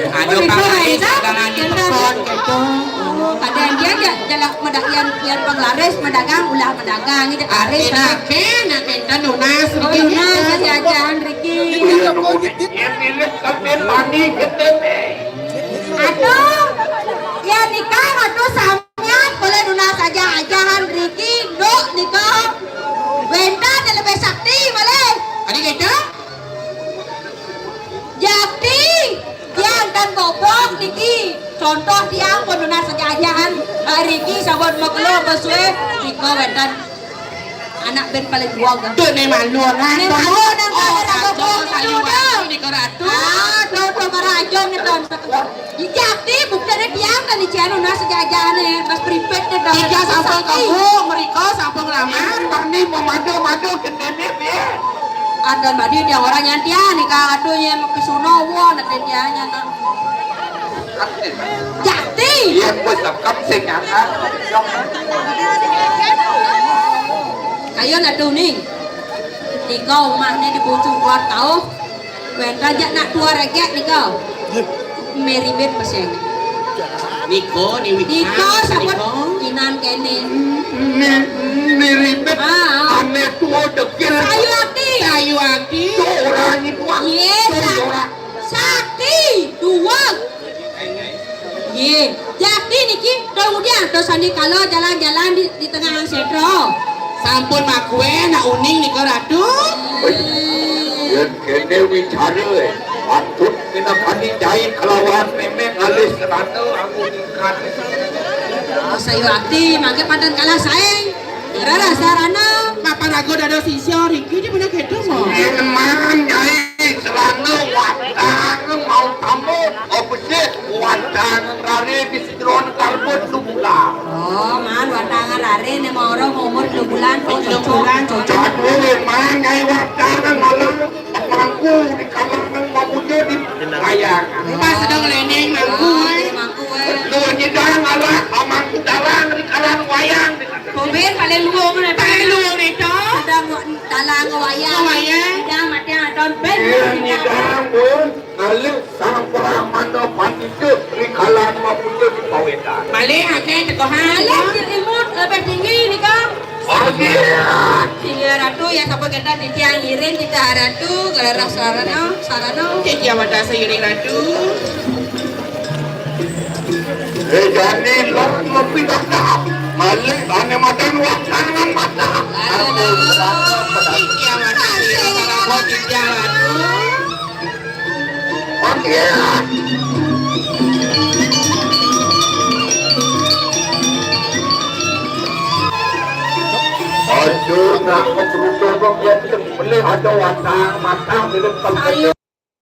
Ada panglaris dagangan di tepon gitu. Oh, kadang dia aja jalak medak yang, yang panglaris medagang, ulah medagang itu laris. Artinya kan, nak minta nunas. Oh, nunas saja aja riki. Iya, nulis. Yang milik sampai panik ketemu. Aduh, ya nikah aduh samian boleh nunas aja ajahan riki, duk nikah. Wenten yang lebih sakti boleh. Adi gitu? Jati, tiang tan goblok niki. Contoh tiang pun nunas aja ajahan. Riki sabun makelo besue, nikah wenten. Anak ben paling gua ga. Tuh ne malu lah. Ne malu nang kau raga sayu dah. Di keratu. Ah, tuh tuh marajo ne tuh. Jati bukti ne tiang kan dician nunas aja ajahan ne, pas pripet ne tuh. Tiga sampung kamu, mereka sampung lama. Ini memadu-madu ke nenek ya. Ada madi dia orang yang tiang nih kang atuh nya mepisuno wah nak tiangnya nak. Jati. Iya, gua cakep sih, Kakak. Ayo, nak tuning. Nika umahne di pucuk luar tauh. Wen raja nak tua regek nika. Meribet pasien. Niko, ni Wika, Niko, sabut Niko. Inan kene. Ni, ni ribet. Ah, ah. Ane tua dekil. Sayu ati. Sayu ati. Tuh orang itu, ah. Yes, tuh ah. Orang. Sakti, dua. Ye, jati niki, to udian, to sandikala jalan-jalan di, di tengah sedro. Sampun makué nak uning nika Ratu. Yén kéné wicara, patut minakani jait kalawan mémé ngalih serana anggo tingkat. Oh, sayuakti mangké pantun kalah saé. Rara sarana. Mapan raga dados sisya riki di mana kéto, Mo? Iman nyai serana watang mau tamu. Oh, becik watang rare di Jeroan kalebet telu bulan. Oh, man, watangan rare né mara umur telu bulan, kok cucuran, cucuran. Jadul, man, nyai watangan malah mangku di kamar nang mamuja di wayang. Pas sedang léning mangku, Oh, éh. Mangku, éh. Lu nyidang malah mangku dalang di kalan wayang. Bobin paling luwung, éh. Paling luwung itu. Sedang dalang wayang. Wayang. Sedang mati aton ben. Iya, nyidang, Bun. Ngalih sang pramana pandita rikalan mapuja di pawetan. Malih akéh tekohan. Malih ilmu lebih tinggi nika. Amin. Sehingga Ratu ya sampun kita titiang ngiring kita Ratu, gelarah sarana, sarana. Titiang wadah seiring Ratu. Eh, jani lah lebih dah. Malih ané madan wadangan madan. Titiang wadah seiring sarana, titiang Ratu. Aduh, nak keberuntungan kok ya, boleh ada watang, matang, boleh tempat. Ayo,